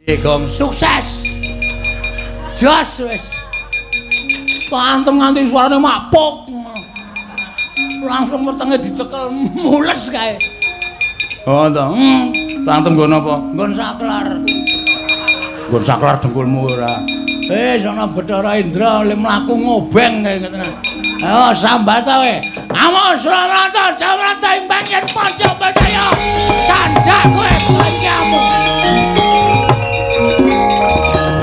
Gong sukses. Jos wis. Pantem nganti suarane mapuk. Langsung wetenge dicekel mules kae. Oh to. Santem nggon apa? Nggon saklar. Nggon saklar dengkulmu ora. Wis ana Bathara Indra le mlaku ngobeng kae ngene. Ayo sambat kowe. Amo Sranata Jamrata ing bangken Panca Bedaya. Candak kowe kancamu.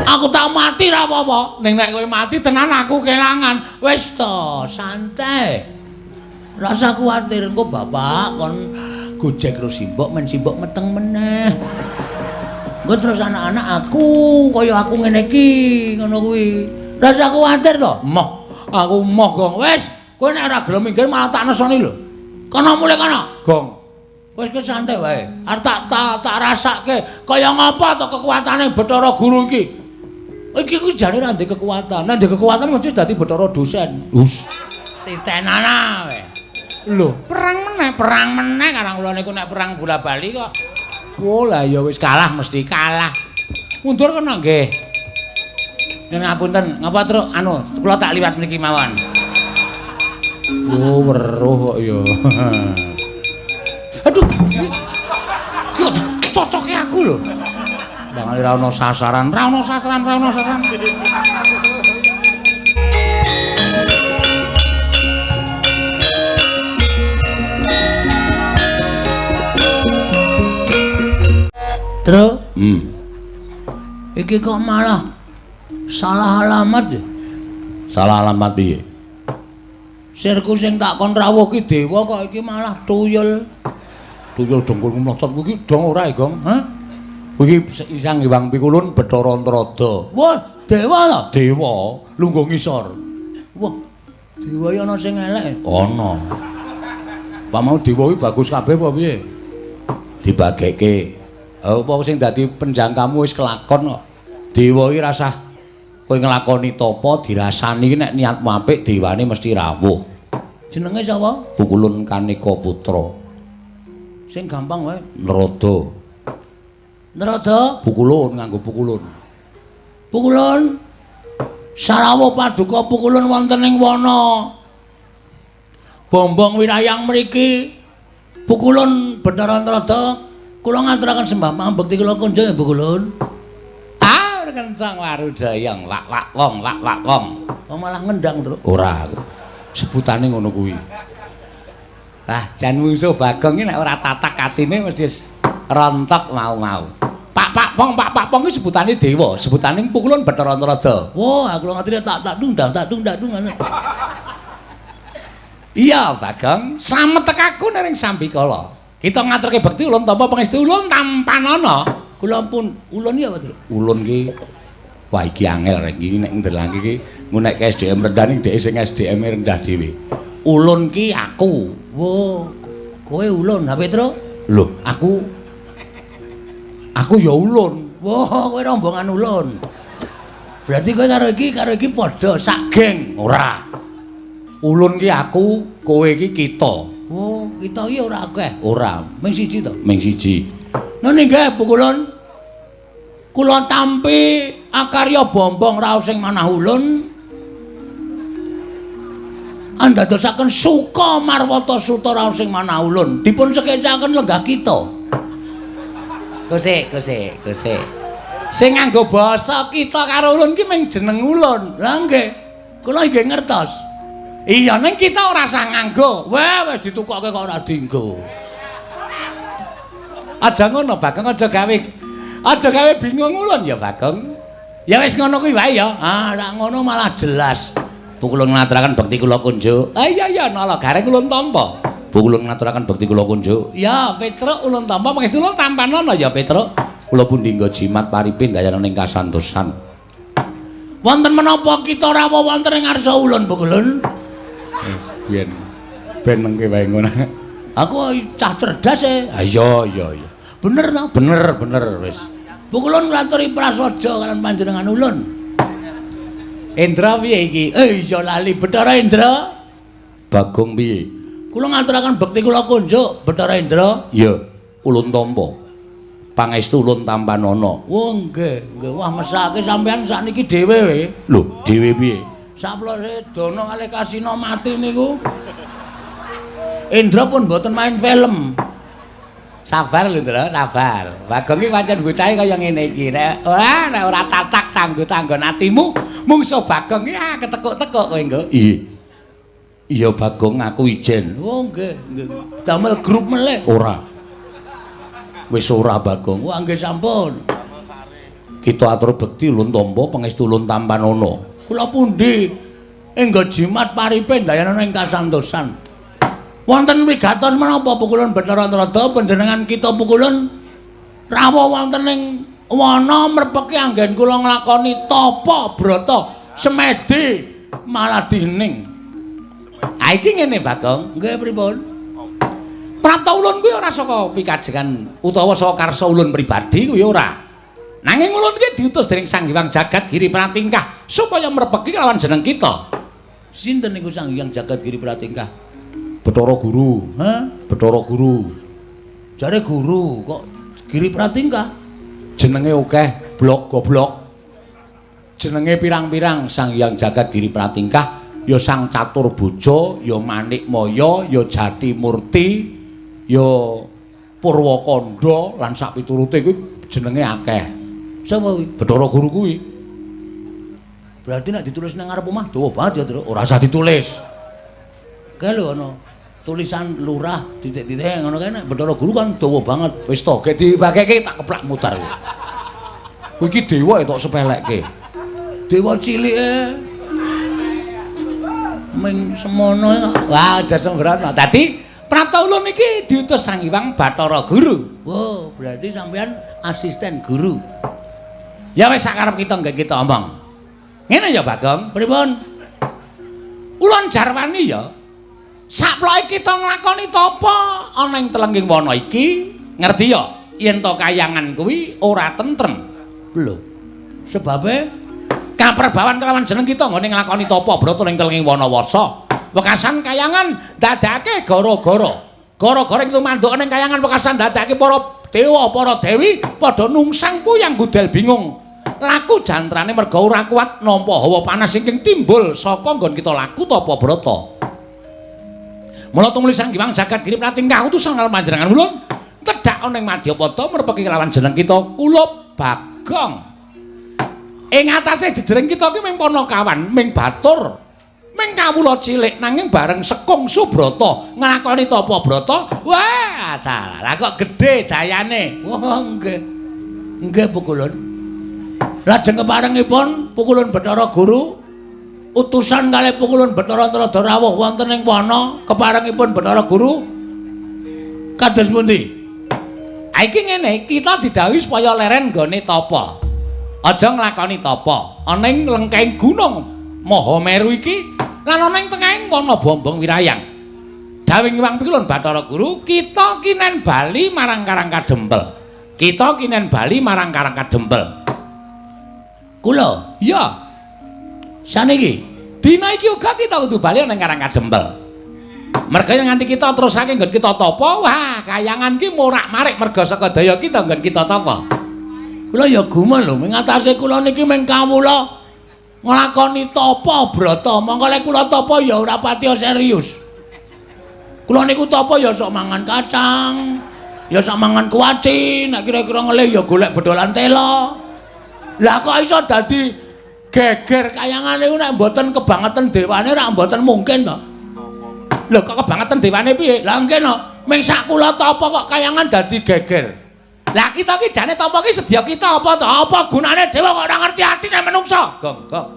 Aku tak mati ra apa-apa. Ning nek kowe mati tenan aku kelangan. Wis to, santai. Rasa kuwatir engko bapak kon gojek karo simbok men simbok meteng meneh. Engko terus anak-anak aku kaya aku ngene iki ngono kuwi. Rasa kuwatir to? Moh, aku moh gong. Wis, kowe nek ora gelem minggir malah tak nesoni lho. Kono mulih kono, gong. Wis ki santai wae. Arep tak rasake kaya ngapa to kekuatane Bathara Guru iki. Iki ku jane ora ndek kekuatan. Nek ndek kekuatan mesti dadi Bathara dosen. Hus. Titenana wae. Lho, perang meneh karang kula niku nek perang bola-bali kok. Oh lah ya wis kalah mesti kalah. Mundur kono nggih. Yen ngapunten, ngapa truk anu kula tak liwat mriki mawon. Oh, weruh kok ya. Aduh. Ki cocoke aku lho. Bangane ra ono sasaran, ra ono sasaran, ra ono sasaran. Tru? Iki kok malah salah alamat ya? Salah alamat piye? Sirku sing tak kon rawuh ki dewa kok iki malah tuyul. Tuyul dengkulmu mlocot kuwi dong ora, Gong? Hah? Kuwi Sang Hyang Pikulun Bathara Antarada. Wah, dewa to? Dewa, lungguh ngisor. Wah, dewa iki ana sing elek. Ana. Pak mau dewa kuwi bagus kabeh apa piye? Dibageke. Apa sing dadi penjangkamu wis kelakon kok. Dewa iki rasah kowe nglakoni tapa dirasani iki nek niatmu apik dewane mesti rawuh. Jenenge sapa? Pukulun Kaneka Putra. Sing gampang wae. Narada. Narada? Pukulun nganggo pukulun. Pukulun. Sarawuh paduka pukulun wonten ing wana Bombong wirayang mriki. Pukulun Bathara Narada. Kula ngaturaken sembah pambekti kula kunjung ya Pukulun. Ah, kencang warudayang lak-lak wong, lak-lak wong. Oh malah ngendang, Truk. Ora. Sebutane ngono kuwi. Lah, jan mungsuh Bagong iki nek ora tatak atine mesti rontok mau-mau. Pak-pak pong, pak-pak pong iki sebutane dewa, sebutane Pukulun Bathara Narada. Wah, aku ngerti tak dundang, tak dundang ngono. Iya, Bagong, slamet tekaku ning sambikala. Kita ngaturke bekti ulun tampa pangestu ulun tampanana. Kula pun ulun iki apa, Truk? Ulun ki wah iki angel rek iki nek ndelangke iki ngunekke SDM rendah ning dhek sing SDM rendah dhewe. Ulun ki aku. Wo, kowe ulun, ha Petro? Lho, aku ya ulun. Wo, kowe rombongan ulun. Berarti kowe karo iki padha sak geng. Ora. Ulun ki aku, kowe iki kita. Oh, kita iki ora akeh. Ora, ming siji to. Ming siji. Nene nggih Pukulun. Kula tampi akarya bombong raos sing manah ulun. Andadosaken suka marwata suta raos sing manah ulun. Dipun sekecaken lenggah kita. Gosek, gosek, gosek. Sing nganggo basa kita karo ulun ki ming jeneng ulun. Lah nggih. Kula nggih ngertos. Iya, ning kita ora usah nganggo. Wah, wis ditukokke kok ora dienggo. Aja ngono, Bagong, aja gawe bingung ulun ya, Bagong. Ya wis ngono kuwi wae ya. Ah, nek ngono malah jelas. Pukulun ngaturaken bekti kula kunjuk. Ah iya iya, nala gareng ulun tampa. Pukulun ngaturaken bekti kula kunjuk. Ya, Petruk ulun tampa pangestu ulun tampanana ya, Petruk. Kula pundi nggo jimat paripin dayana ning kasantosan. Wonten menapa kita rawuh wonten ing ngarsa ulun, Pukulun? Biyen ben mengke wae ngono. Aku cah cerdas e. Ah iya iya iya. Bener to? Bener bener wis. Pukulun nglaturi prasaja kalian panjenengan ulun. Indra piye iki? Iya lali Bathara Indra. Bagong piye? Kula ngaturaken bekti kula kunjuk Bathara Indra. Iya, ulun tampa. Pangestu ulun tampanana. Oh nggih, nggih. Wah mesake sampean sakniki dhewe we. Lho, dhewe piye? Saplose Dana kalih Kasina mati niku. Indra pun mboten main film. Sabar lho, Ndra, sabar. Bagong iki pancen bocahe kaya ngene iki. Nek ora nek ora tatak tanggo-tanggon atimu, mungsuh Bagong iki ah ketekuk-tekuk kowe engko. Iya. Iya Bagong aku ijen. Oh nggih, nggih. Damel grup melih. Ora. Wis ora Bagong. Wah nggih sampun. Kita atur bekti ulun tampa pangestu ulun tampanana. Kula pundi? Enggo jimat paripe ndayanana ing kasantosan. Wonten wigatos menapa pukulun Bathara Narada panjenengan kita pukulun rawuh wonten ing wana mrepeki anggen kula nglakoni tapa brata semedi maladining. Ha iki ngene Bagong. Nggih pripun? Prapta ulun kuwi ora saka pikajengan utawa saka karsa ulun pribadi kuwi ora. Nanging ulun kuwi diutus dening Sang Hyang Jagat Giri Pratingkah supaya mrepeki lawan jeneng kita. Sinten niku Sang Hyang Jagat Giri Pratingkah? Bathara Guru. Hah? Bathara Guru. Jare guru kok Giri Pratingkah? Jenenge akeh, blok goblok. Jenenge pirang-pirang Sang Hyang Jagat Giri Pratingkah ya Sang Catur Boja, ya Manik Maya, ya Jati Murti, ya Purwakanda lan sak piturute kuwi jenenge akeh. Sapa kuwi? Bathara Guru kuwi. Berarti nek ditulis nang ngarep omah dawa banget ya, Tru. Ora usah ditulis. Kae lho ana tulisan lurah titik-titik ngono kae nek Bathara Guru kan dawa banget. Wis to, gek dibageke tak keplak mutar kowe. Kowe iki dewa tok sepelekke. Dewa cilike ming semono. Wah, aja sembrono. Dadi prapta ulun iki diutus Sang Hyang Bathara Guru. Wow, berarti sampean asisten guru. Ya wis sakarep kita nggih kita omong. Ngene ya Bagong, pripun? Ulun jarwani ya. Saploke kita nglakoni tapa ana ing telengging wana iki, ngerti ya yen to kayangan kuwi ora tentrem. Lho. Sebabe kaperbawan kelawan jeneng kita nggone nglakoni tapa brata ning telengging wana wasa. Wekasan kayangan dadake gara-gara. Gara-gara ing tumanduk ning kayangan wekasan dadake para dewa, para dewi padha nungsang puyang gudel bingung. Laku jantrane merga ora kuat nampa hawa panas ingkang timbul saka nggon kita laku tapa brata. Mula tumuli Sang Hyang Jagat Giri Pratingkah utusan karo panjenengan ulun tedhak ana ing Madyapada mrepeki kelawan jeneng kita kula Bagong. Ing atase jejering kita ki ming panakawan, ming batur, ming kawula cilik nanging bareng sekung subrata nglakoni tapa brata, wah dalah kok gedhe dayane. Wah nggih. Nggih pukulun. Lajeng keparengipun pukulun Bathara Guru utusan kalih pukulun Bathara Narada rawuh wonten ing wana keparengipun Bathara Guru kados pundi? Ha iki ngene, kita didhawuhi supaya leren nggone tapa. Aja nglakoni tapa ana ing lengkeng gunung Mahameru iki lan ana ing tengahing wana Bombong Wirayang. Dawuh Hyang Pikulun Bathara Guru, kita kinen bali marang Karang Kadempel. Kita kinen bali marang Karang Kadempel. Kula? Iya. Saniki dina iki uga kita kudu bali nang Karang Kadempel. Merga yen nganti kita terusake nggon kita tapa, wah kayangan ki morak-marik merga saka daya kita nggon kita tapa. Kula ya gumun lho, ming atase kula niki ming kawula nglakoni tapa brata. Mongko lek kula tapa ya ora patiya serius. Kula niku tapa ya sok mangan kacang, ya sok mangan kuaci, nek kira-kira ngelih ya golek bedolan tela. Lah kok iso dadi geger kayangan niku nek mboten kebangetan dewane ora mboten mungkin to. Lho kok kebangetan dewane piye? Lah nggih no, ming sak kula tapa kok kayangan dadi geger. Lah kita ki jane tapa ki sedya kita apa to? Apa gunane dewa kok ora ngerti atine menungsa? Gong, gong.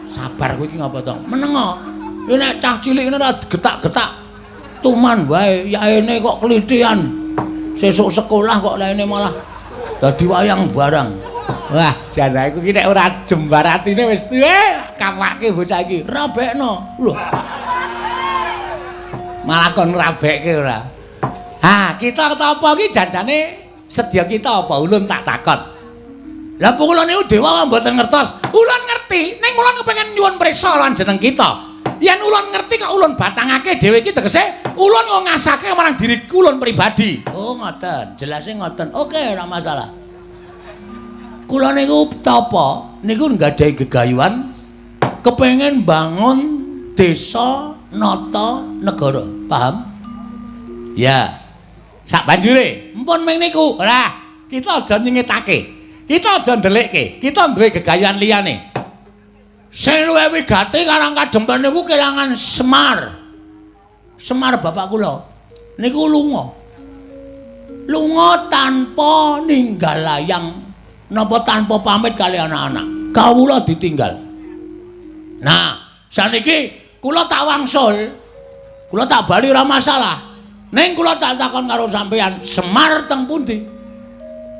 Sabar kowe iki ngapa to? Menengo. Ya nek cah cilik ngene ora getak-getak. Tuman wae, yaene kok klithian. Sesuk sekolah kok laine malah dadi wayang barang. Wah, jan aku ki nek ora jembar atine wis tuwe kapake bocah iki. Rabekno. Lho. Malah kon rabekke ora. Ha, kita tapa ki janjane sedya kita apa ulun tak takon. Lah kula niku dewa mboten ngertos. Ulun ngerti, ning ulun kepengin nyuwun prisa lan jeneng kita. Yen ulun ngerti kok ulun batangake dhewe iki tegese Ulun kok ngasake marang diri ulun pribadi. Oh, ngoten. Jelase ngoten. Oke, ora masalah. Kula niku tapa niku nggadahi gegayuhan kepengin bangun desa nata negara. Paham? Ya. Sak banjure, Mpun ming niku. Ora, kita aja nyingetake. Kita aja ndelikke. Kita duwe gegayuhan liyane. Sing luwih wigati Karang Kadempel niku kelangan Semar. Semar bapak kula niku lunga. Lunga tanpa ninggal layang napa tanpa pamit kali anak-anak. Kawula ditinggal. Nah, saniki kula tak wangsul. Kula tak bali ora masalah. Ning kula tak takon karo sampeyan, Semar teng pundi?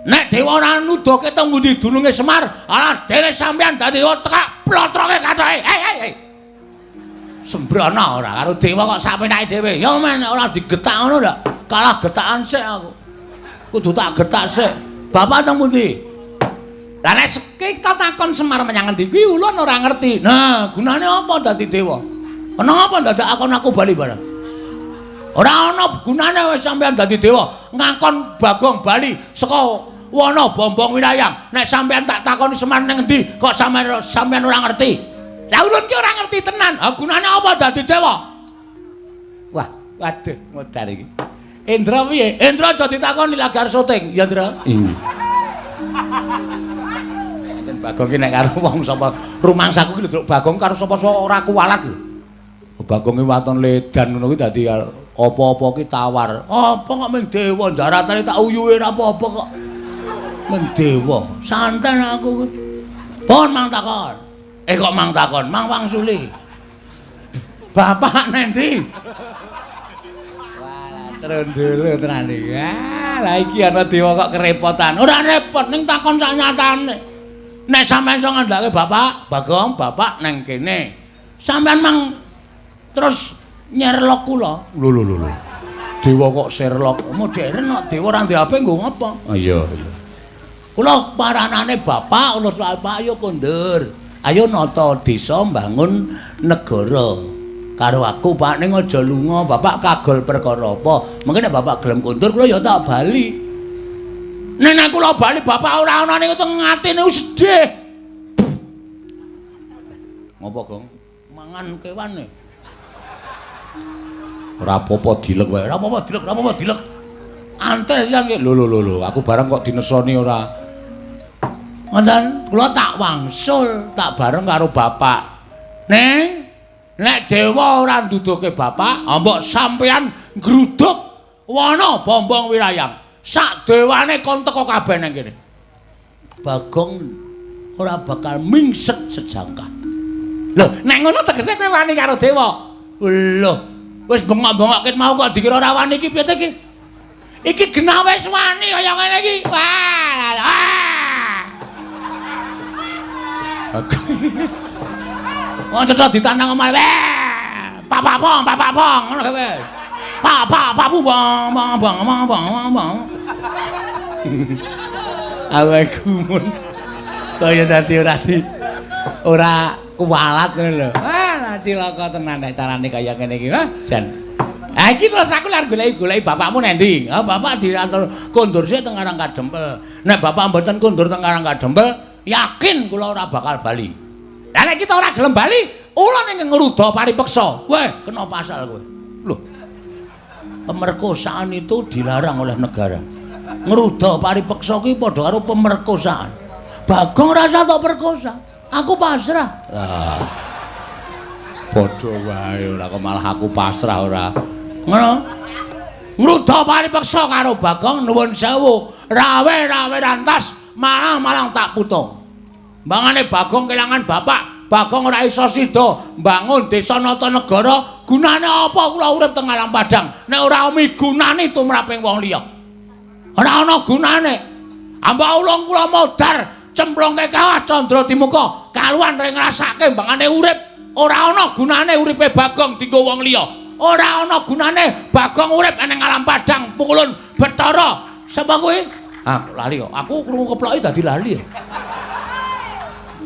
Nek dewa ora nuduhke teng pundi dununge Semar, ala dene sampeyan dadi tekak plotroke kathoke. Hei hei hei. Sembrono ora karo dewa kok sakpenake dhewe. Ya men ora digetak ngono ndak. Kalah getakan sik aku. Kudu tak getak sik. Bapak teng pundi? Lah nek kita takon Semar menyang endi kuwi ulun ora ngerti. Nah, gunane apa dadi dewa? Kena apa dadak akon aku bali barang? Ora ana gunane wis sampeyan dadi dewa, ngakon Bagong bali saka wana Bombong Wirayang. Nek sampeyan tak takoni Semar ning endi, kok sampeyan ora ngerti? Lah ulun ki ora ngerti tenan. Ha gunane apa dadi dewa? Wah, waduh modar iki. Indra piye? Indra aja ditakoni lagi arep syuting, ya Indra. Inggih. Enten Bagong ki nek karo wong sapa rumangsaku ki lho Bagong karo sapa-sapa ora kuwalat lho. Bagong ki waton ledan ngono kuwi dadi apa-apa ki tawar. Apa kok ming dewa jaratane tak uyuhe ora apa-apa kok. Ming dewa. Santen aku. Pun mang takon. Kok mang takon? Mang wangsuli. Bapak nendi? Wah, trondolo tenan iki. Ah, lah iki ana dewa kok kerepotan. Ora repot ning takon sak nyatane. Nek sampeyan iso ngandhake bapak, Bagong, bapak neng kene. Sampeyan mang terus nyerlok kula. Lho lho lho lho. Dewa kok Sherlock. Modern kok dewa ora ndek HP nggo ngapa? Ah iya iya. Kula paranane bapak, kula bapak ayo kondur. Ayo nata desa mbangun negara. Karo aku Pak ning aja lunga, bapak kagol perkara apa? Mengke nek bapak gelem kondur kula ya tak bali. Nek nek kula bali bapak ora ana niku teng atine sedih. Ngopo, Gong? Mangan kewan e. Ora apa-apa dilek wae. Ora apa-apa dilek, ora apa-apa dilek. Antes sisan ki. Lho lho lho lho, aku bareng kok dinesoni ora. Ngoten, kula tak wangsul, tak bareng karo bapak. Neng, nek dewa ora nduduhke bapak, mbok sampeyan nggruduk wana Bombong Wirayang. Sak dewane kon teko kabeh nang kene. Bagong ora bakal mingset sejangkah. Lho, nek ngono tegese kowe wani karo dewa. Lho, wis bengok-bengok ket mau kok dikira ora wani iki piye ta iki? Iki genah wis wani kaya ngene iki. Wah. Wong cetha ditandang omahe. Pak pong, pak pong ngono kowe. Pak pak pak bong bong bong bong bong bong. Awake gumun. Kaya dadi ora kuwalat ngono lho. Wah, cilaka tenan nek carane kaya ngene iki. Wah, jan. Ha iki terus aku lar goleki-goleki bapakmu nang ndi? Ha bapak diatur kondur sik teng Karang Kadempel. Nek bapak mboten kondur teng Karang Kadempel, yakin kula ora bakal bali. Lah nek kita ora gelem bali, ulun ing ngruda paripeksa. Weh, kena pasal kowe. Lho. Pemerkosaan itu dilarang oleh negara. Ngruda paripeksa kuwi padha karo pemerkosaan. Bagong rasa tok perkosa. Aku pasrah. Ah. Padha wae ora kok malah aku pasrah ora. Ngono. Ngruda paripeksa karo Bagong nuwun sewu, rawe-rawe rantas, malang-malang tak putung. Mbangane Bagong kelangan bapak, Bagong ora iso sida mbangun desa nata negara, gunane apa kula urip teng alam padang nek ora migunani tumraping wong liya. Ora ana gunane. Ambak ulung kula modar cemplungke kawah candra dimuka, kaluan ring ngrasake mbangane urip, ora ana gunane uripe Bagong dienggo wong liya. Ora ana gunane Bagong urip ning alam padang pukulun Bathara. Sapa kuwi? Ah, lali kok. Aku krungu keploki dadi lali.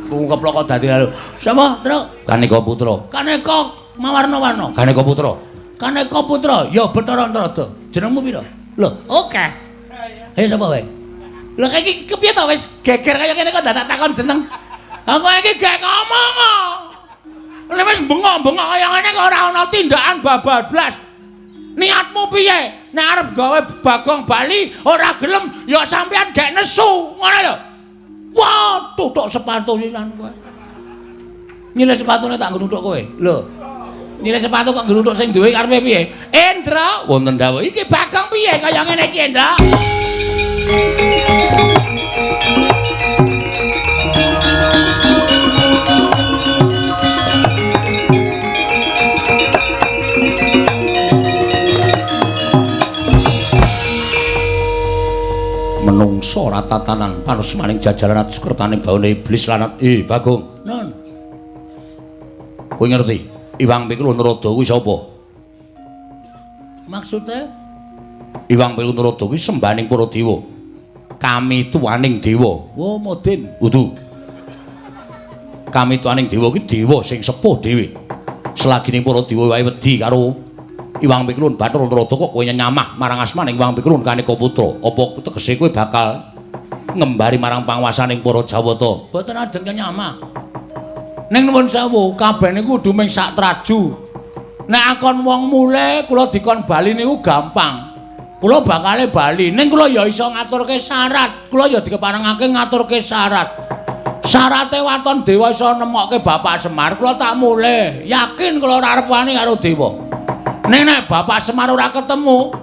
Krungu keplok kok dadi lali. Sapa, Truk? Kaneka Putra. Kaneka mawarna-warna. Kaneka Putra. Kaneka Putra, ya Bathara Antarada. Jenengmu pira? Lho, oke. Ayo sapa wae? Lho iki kepiye to wis geger kaya kene kok dadak takon jeneng. Aku iki gek ngomong kok. Nek wis bengok-bengok kaya ngene kok ora ana tindakan babablas. Niatmu piye? Nek arep gawe Bagong bali ora gelem ya sampean gek nesu, ngono lho. Wah, tutuk sepatu sisan kowe. Nyilih sepatune tak nggo nuthuk kowe. Lho. Nyilih sepatu kok nggo nuthuk sing duwe karepe piye? Endra, wonten dawuh. Iki Bagong piye kaya ngene iki, Endra? Menungso ora tatanan panusmaning jajaran atus kertane baune iblis lanat. Bagong. Nun. Kowe ngerti Iwang Pikul Narada kuwi sapa? Maksude? Iwang Pikul Narada kuwi sembahaning para dewa. Kami tuaning dewa. Oh, modin. Udu. Kami tuaning dewa kuwi dewa sing sepuh dhewe. Selagining para dewa wae wedi karo Iwang Pikulun Bathara Narada kok kowe nyamah marang asmaning Iwang Pikulun Kaneka Putra. Apa tegese kowe bakal ngembari marang panguwasaning para Jawata? Mboten ajeng nyamah. Ning nuwun sewu, kabeh niku kudu ming sak traju. Nek akon wong mule kula dikon bali niku gampang. Kula bakale bali, ning kula ya iso ngaturke syarat. Kula ya dikeparengake ngaturke syarat. Syarate waton dewa iso nemokke Bapak Semar, kula tak mule. Yakin kula ora arep wani karo dewa. Ning nek Bapak Semar ora ketemu,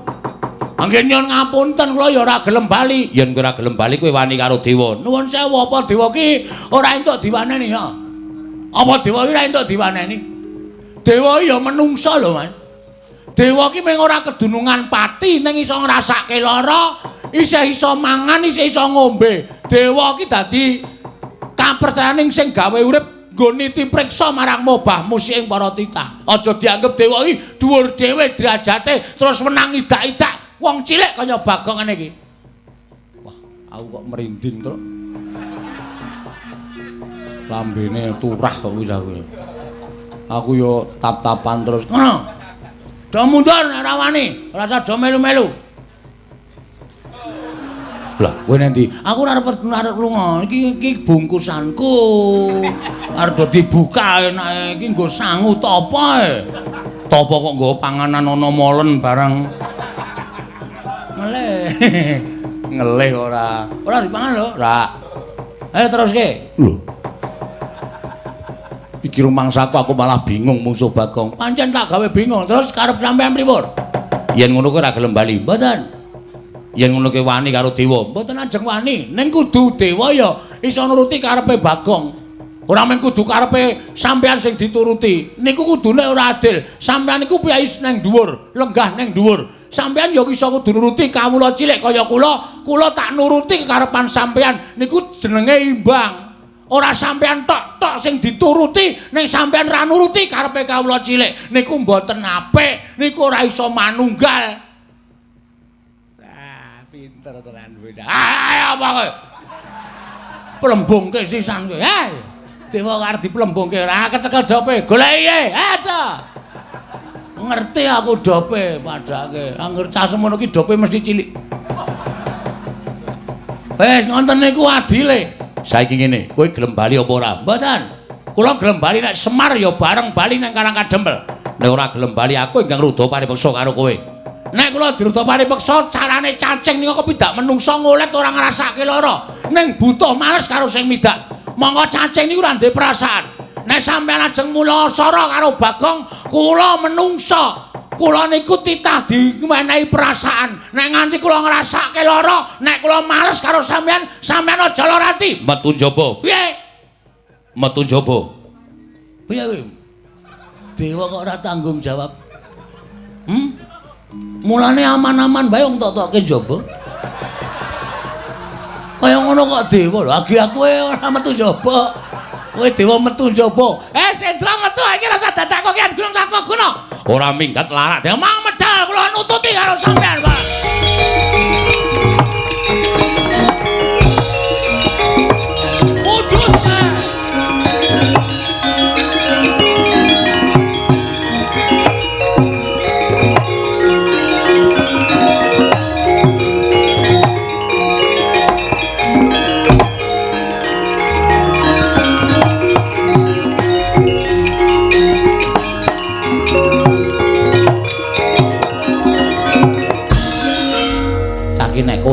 anggen nyuwun ngapunten kula ya ora gelem bali. Yen kowe ora gelem bali kowe wani karo dewa. Nuwun sewu, apa dewa ki ora entuk diwaneni ya? Apa dewa ki ora entuk diwaneni? Dewa ya menungsa lho, Mas. Dewa ki mung ora kedunungan pati ning iso ngrasake lara, isih iso mangan, isih iso ngombe. Dewa ki dadi kapercayaning sing gawe urip nggo niti priksa marang mobah musik ing para titah. Aja dianggep dewa iki dhuwur dhewe derajate terus wenang idak-idak wong cilik kaya Bagong ngene iki. Wah, aku kok merinding, Truk. Lambene turah kok wis aku. Aku yo tap-tapan terus. Ngono. Do mundur nek ora wani, ora usah do melu-melu. Lah, kowe nanti aku ora arep lunga. Iki iki bungkusanku. Arep do dibuka enake iki nggo sangu tapa e. Tapa kok nggo panganan ana molen barang. Ngelih. Ngelih ora. Ora dipangan lho. Ora. Ayo teruske. Lho. Iki rumangsaku aku malah bingung mungsuh Bagong. Pancen tak gawe bingung. Terus karep sampean pripun? Yen ngono kowe ora gelem bali. Mboten. Yen ngono kowe wani karo dewa. Mboten ajeng wani. Ning kudu dewa ya iso nuruti karepe Bagong. Ora mung kudu karepe sampean sing dituruti. Niku kudune ora adil. Sampean niku piyai nang dhuwur, lenggah nang dhuwur. Sampean ya iso kudu nuruti kawula cilik kaya kula. Kula tak nuruti kekarepan sampean. Niku jenenge imbang. Ora sampean tok-tok sing dituruti, ning sampean ra nuruti karepe kawula cilik. Niku mboten apik, niku ora iso manunggal. Ah, pinter tenan kowe. Ayo apa kowe? Plembungke sisan kowe. Hei. Dewa arep diplembungke ora kecekel dope. Goleki e. Aja. Ngerti aku dope padake. Angger cah semono ki dope mesti cilik. Wis ngonten niku adile. Saiki ngene, kowe gelem bali apa ora? Mboten. Kula gelem bali nek Semar ya bareng bali nang Karang Kadempel. Nek ora gelem bali aku ingkang rudha paripeksa karo kowe. Nek kula dirudha paripeksa carane cacing niku kepidak menungsa ngolet ora ngrasake lara. Ning butuh males karo sing midak. Monggo cacing niku ora ndek perasaan. Nek sampeyan ajeng mula sara karo Bagong, kula menungsa. Kula niku titah dimenehi perasaan. Nek nganti kula ngrasake lara, nek kula males karo sampeyan, sampeyan aja lara ati. Metu njaba. Piye? Metu njaba. Piye kuwi? Dewa kok ora tanggung jawab. Hmm? Mulane aman-aman wae wong tok-tokke njaba. Kaya ngono kok dewa lho, agi aku ora metu njaba. Kowe dewa metu njaba. Sendra metu iki rasa dadak kokian gunung tanpa guna. Ora minggat larak. Dewa mau medal kula nututi karo sampean, Pak. Mudhus.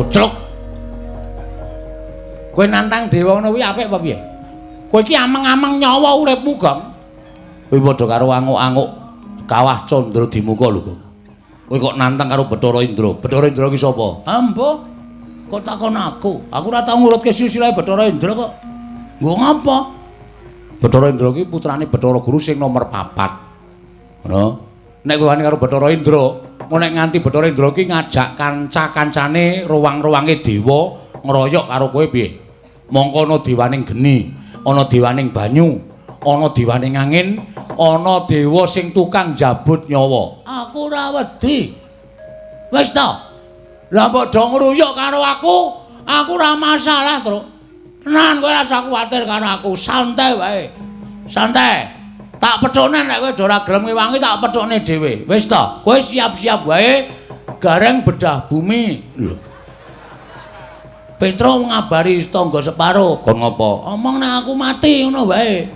Celuk. Kowe nantang dewa ngono kuwi apik apa piye? Kowe iki ameng-ameng nyawa uripmu, Gong. Kowe padha karo anguk-anguk kawah Candra Dimuka lho, Gong. Kowe kok nantang karo Bathara Indra. Bathara Indra ki sapa? Ambo. Kok takon aku? Aku ora tau ngurutke silsilah Bathara Indra kok. Nggo ngapa? Bathara Indra ki putrane Bathara Guru sing nomor 4. Ngono. Nek kowe wani karo Bathara Indra, engko nek nganti Bathara Indra ki ngajak kanca-kancane ruwang-ruwange dewa ngroyok karo kowe piye? Mongko ana dewaning geni, ana dewaning banyu, ana dewaning angin, ana dewa sing tukang njabut nyawa. Aku ora wedi. Wis ta. Lah mbok do ngruyuk karo aku, aku ora masalah, Truk. Tenan kowe ora usah kuwatir karo aku, santai wae. Santai. Tak pethukne nek kowe ora gelem ngewangi tak pethukne dhewe. Wis ta, kowe siap-siap wae gareng bedah bumi. Lho. Petro ngabari tangga separo, kon ngopo? Omong nek aku mati ngono wae.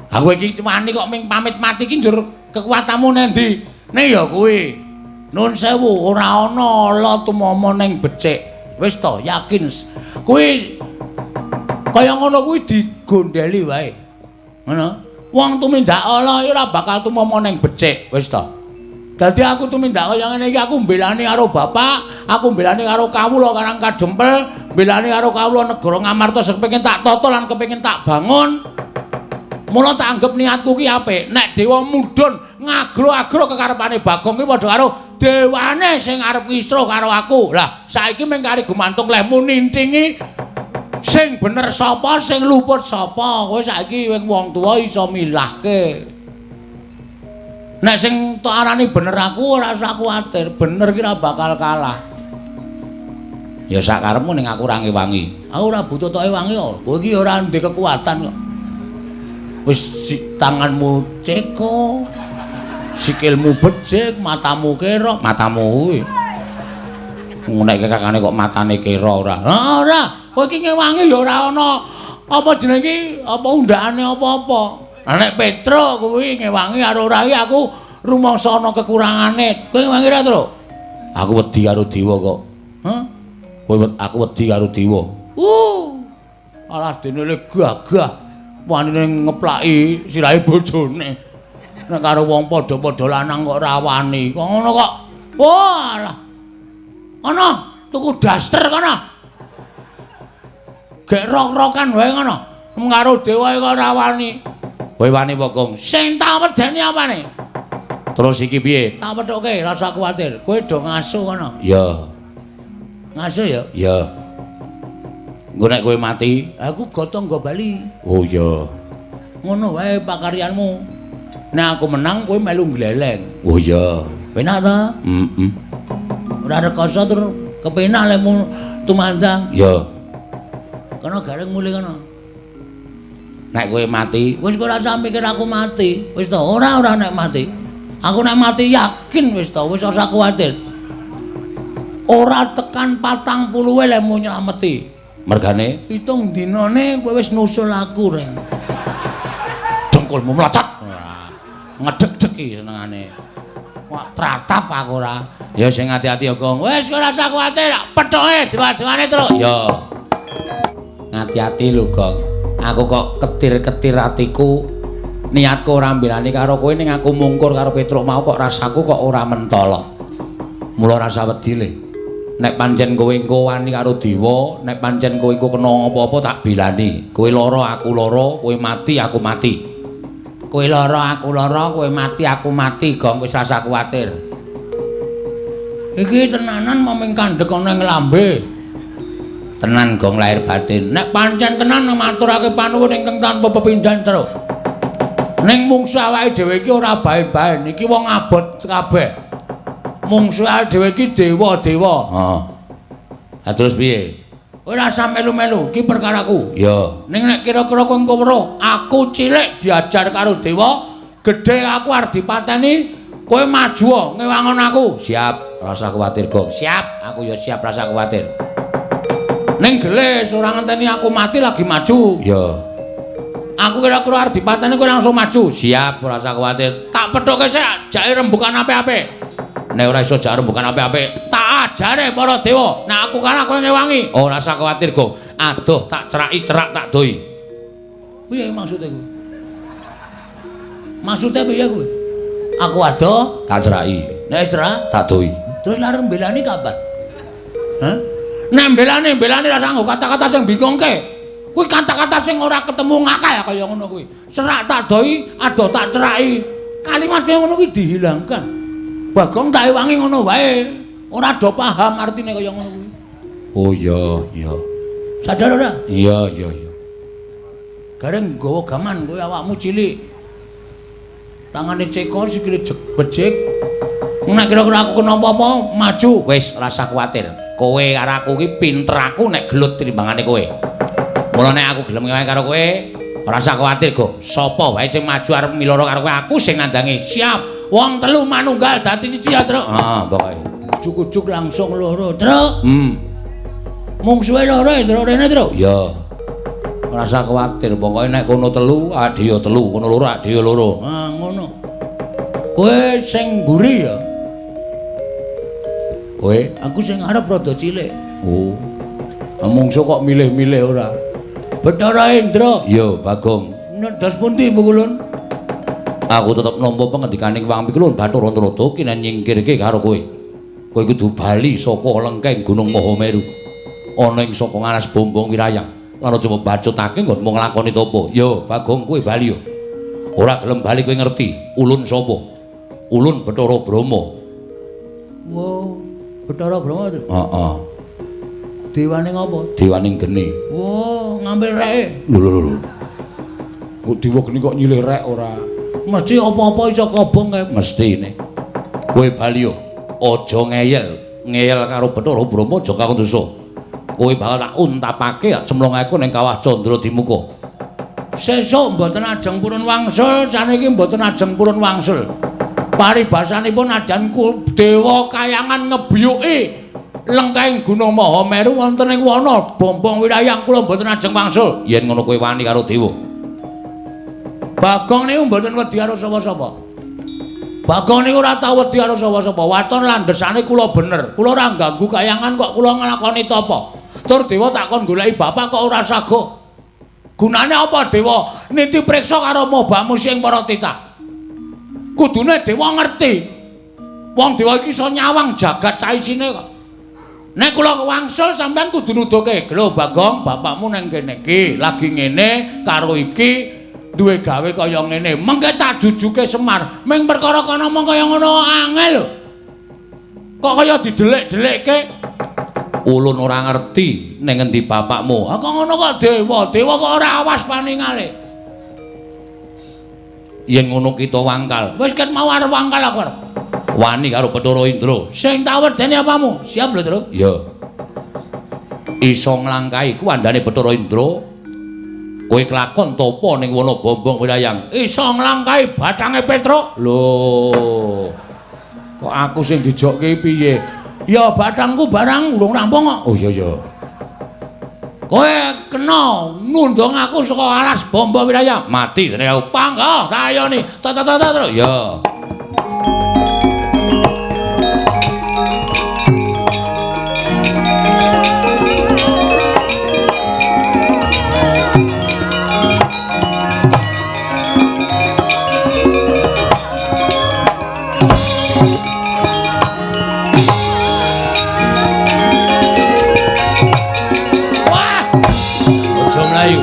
Aku iki wani kok ming pamit mati iki njur kekuatanmu nendi? Nek ya kuwi. Nun sewu ora ana ala tumama ning becik. Wis ta, yakin. Kuwi kaya ngono kuwi digondeli wae. Ngono. Wong tumindak ala iki ora bakal tumama ning becik. Wis ta. Dadi aku tumindak kaya ngene iki aku mbelani karo bapak, aku mbelani karo kawula Karang Kadempel, mbelani karo kawula negara Ngamarta sing kepengin tak tata lan kepengin tak bangun. Mula tak anggep niatku ki apik. Nek dewa mudhun ngagro-agro kekarepane Bagong ki padha karo dewane sing arep ngisruh karo aku. Lah saiki mung kari gumantung lehmu nintingi sing bener sapa, sing luput sapa. Kowe saiki wong tuwa iso milahke. Nek sing tok arani bener aku ora usah kuwatir, bener ki ora bakal kalah. Ya sak karepmu ning aku ora ngewangi. Aku ora butuh tok ewangi kok. Kowe iki ora ndek kekuatan kok. Wis tanganmu ceko, sikilmu becik, matamu kera, matamu kuwi. Nek kakane kok matane kera ora. Ha ora, kowe iki ngewangi ya ora ana apa jenenge iki, apa undakane apa-apa. Lah nek Petro kuwi ngewangi karo ora iki aku rumangsa ana kekurangane. Kowe ngewangi ora, Tru? Aku wedi karo dewa kok. Hah? Kowe aku wedi karo dewa. Alah dene le gagah. Wanine ngeplaki sirahe bojone. Nek karo wong padha-padha lanang kok ora wani. Kok ngono kok. Walah. Ana tuku daster kono. Gek rok-rokan wae ngono. Karo dewa kok ora wani. Kowe wani apa, Gong? Sing tak wedeni apane? Terus iki piye? Tak pethuke, rasa kuwatir. Kowe do ngaso kono. Ya. Ngaso ya? Ya. Engko nek kowe mati, aku gotong nggo bali. Oh iya. Ngono wae pakaryanmu. Nek aku menang kowe melu gleleng. Oh iya. Penak ta? Heeh. Ora rekoso tur kepenak lemu tumandang. Ya. Kono gareng mulih kono. Nek kowe mati, wis kowe ora usah mikir aku mati. Wis to, ora nek mati. Aku nek mati yakin wis to, wis ora usah kuwatir. Ora tekan 40 lemu nylameti. Mergane 7 dinane kowe wis nusul aku reng. Dengkulmu mlocot. Ngedeg-deg iki senengane. Wah, tratap aku ora. Ya sing ati-ati ya, Gong. Wis ora usah kuwatir, pethoke dewa-dewane terus. Ya. Ngati-ati lho, Gong. Aku kok ketir-ketir atiku. Niatku ora mbelani karo kowe ning aku mungkur karo Petruk mau kok rasaku kok ora mentala. Mula rasa wedi le. Nek pancen kowe engko wani karo dewa, nek pancen kowe engko kena apa-apa tak belani. Kowe lara aku lara, kowe mati aku mati. Kowe lara aku lara, kowe mati aku mati, Gong, wis rasa kuwatir. Iki tenanan moming kandhek ana ing lambe. Tenan Gong lahir batin. Nek pancen tenan maturake panuwun ingkang tanpa pepindhan terus. Ning mungsu awake dhewe iki ora baen-baen, iki wong abot kabeh. Mungsu awake dhewe iki dewa-dewa. Heeh. Ha terus piye? Ora usah melu-melu, iki perkaraku. Ya. Ning nek kira-kira kowe engko weruh aku cilik diajar karo dewa, gedhe aku arep dipateni, kowe maju ngewangon aku. Siap, rasa kuwatir, Gong. Siap, aku ya siap rasa kuwatir. Ning gelis ora ngenteni aku mati lagi maju. Ya. Aku kira-kira arep dipateni kowe langsung maju. Siap, ora usah kuwatir. Tak pethuke sik, jake rembukan apik-apik. Nek ora iso jak rembukan apik-apik, tak Wajare para dewa, nek aku kalah kowe ngewangi. Ora usah kuwatir, Gong. Adoh tak ceraki, cerak tak doi. Piye maksude kuwi? Maksude piye kuwi? Aku adoh tak ceraki. Nek cerak tak doi. Terus lareng mbelani kapan? Hah? Nek mbelani ra sanggo kata-kata sing bingungke. Kuwi kata-kata sing ora ketemu ngakal kaya ngono kuwi. Cerak tak doi, adoh tak ceraki. Kalimat kaya ngono kuwi dihilangkan. Bagong tak ewangi ngono wae. Ora do paham artine kaya ngono kuwi. Oh iya, iya. Sadar ora? Iya, iya, iya. Gareng nggawa gaman kowe awakmu cilik. Tangane cekor sikile becik. Nek kira-kira aku kena apa-apa, maju. Wis, rasa kuwatir. Kowe karo aku iki pinter aku nek gelut timbangane kowe. Mula nek aku gelem ngewangi karo kowe, ora usah kuwatir, Go. Sapa wae sing maju arep miloro karo kowe, aku sing nandangi. Siap. Wong telu manunggal dadi siji ya, Truk. Heeh, pokoke. Ujug-ujug langsung loro, Truk. Mungsuhe loro, Truk, rene, Truk. Iya. Ora usah kuwatir, pokoke nek kono telu, adhe ya telu, kono loro, adhe ya loro. Ah, ngono. Kowe sing mburi ya. Kowe? Aku sing arep rada cilik. Oh. Mungsuh kok milih-milih ora? Bathara Indra. Iya, Bagong. Ndas pundi Pukulun? Aku tetep nampa pengendikaning Wang Pikulun Bathara Narada kinen nyingkirke karo kowe. Kowe kudu bali saka lengkeng Gunung Mahameru. Ana ing saka ngaras Bombong Wirayang. Lan aja mbacutake nggonmu nglakoni tapa. Yo, Bagong, kowe bali yo. Ora gelem bali kowe ngerti ulun sapa? Ulun Bathara Brahma. Wo, Bathara Brahma to? Heeh. Dewane ngopo? Dewaning geni. Wo, ngambil reke. Lho lho lho. Kok dewa geni kok nyilih rek ora? Mesti apa-apa iso kobong kae. Mestine. Kowe bali yo. Aja ngeyel, ngeyel karo Bathara Brahma aja kakung dosa. Kowe bakal tak untapake tak cemplungake ning kawah Candra Dimuka. Sesuk mboten ajeng purun wangsul, saniki mboten ajeng purun wangsul. Paribasanipun adan dewa kayangan ngebyuki lengkeng Gunung Mahameru wonten ing wana Bombong Wirayang kula mboten ajeng wangsul. Yen ngono kowe wani karo dewa. Bagong niku mboten wedi karo sapa-sapa. Bagong niku ora tau wedi karo sapa-sapa. Waton landhesane kula bener. Kula ora ngganggu kayangan kok kula nglakoni tapa. Tur dewa tak kon goleki bapak kok ora sago. Gunane apa dewa niti priksa karo mobamu sing para titah? Kudune dewa ngerti. Wong dewa iki iso nyawang jagat saisine kok. Nek kula wangsul sampean kudu nuduhke, "Lho Bagong, bapakmu nang kene iki lagi ngene karo iki duwe gawe kaya ngene." Mengke tak jujuke Semar. Ming perkara kono mung kaya ngono angel lho. Kok kaya didelik-delikke? Ulun ora ngerti ning ngendi bapakmu. Ah kok ngono kok dewa, dewa kok ora awas paningale. Yen ngono kita wangkal. Wis ket mau arep wangkal aku arep. Wani karo Bathara Indra. Sing tak wedeni apamu? Siap lho, Truk. Iya. Iso nglangkahi kuwandane Bathara Indra. Kowe kelakon tapa ning wana Bombong Wirayang. Iso nglangkahi bathange Petruk. Lho. Kok aku sing dijokke piye? Ya bathangku barang urung rampung kok. Oh iya iya. Kowe kena ngundang aku saka alas Bombong Wirayang. Mati dene aku. Panggah tayoni. Ta ta ta ta. Ya. Mlayu.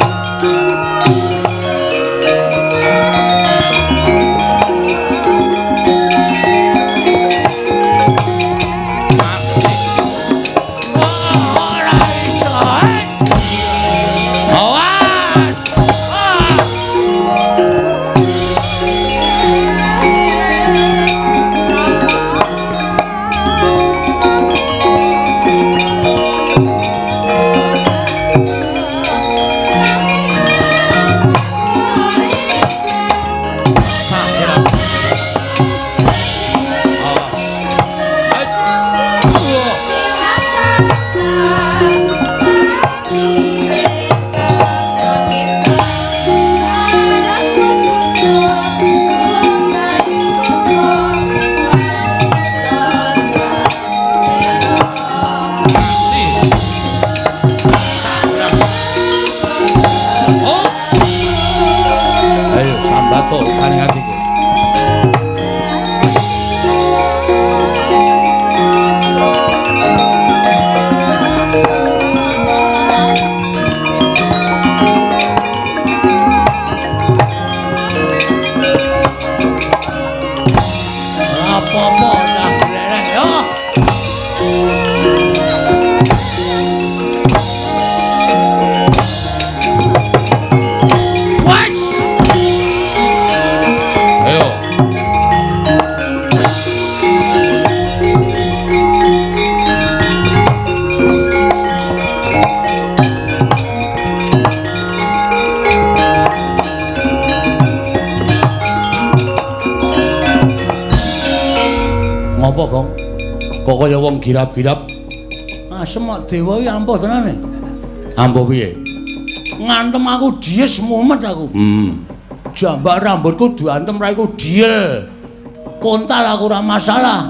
Oh. Ayo sambato kaning atiku. Apa-apa cah glereng yo. Wes. Ayo. Ngopo, Gong? Kok kaya wong girap-girap? Asem kok dewa iki ampuh tenane. Ampuh piye? Ngantem aku dies mumet aku. Jambak rambutku diantem raiku diel. Kontal aku ora masalah.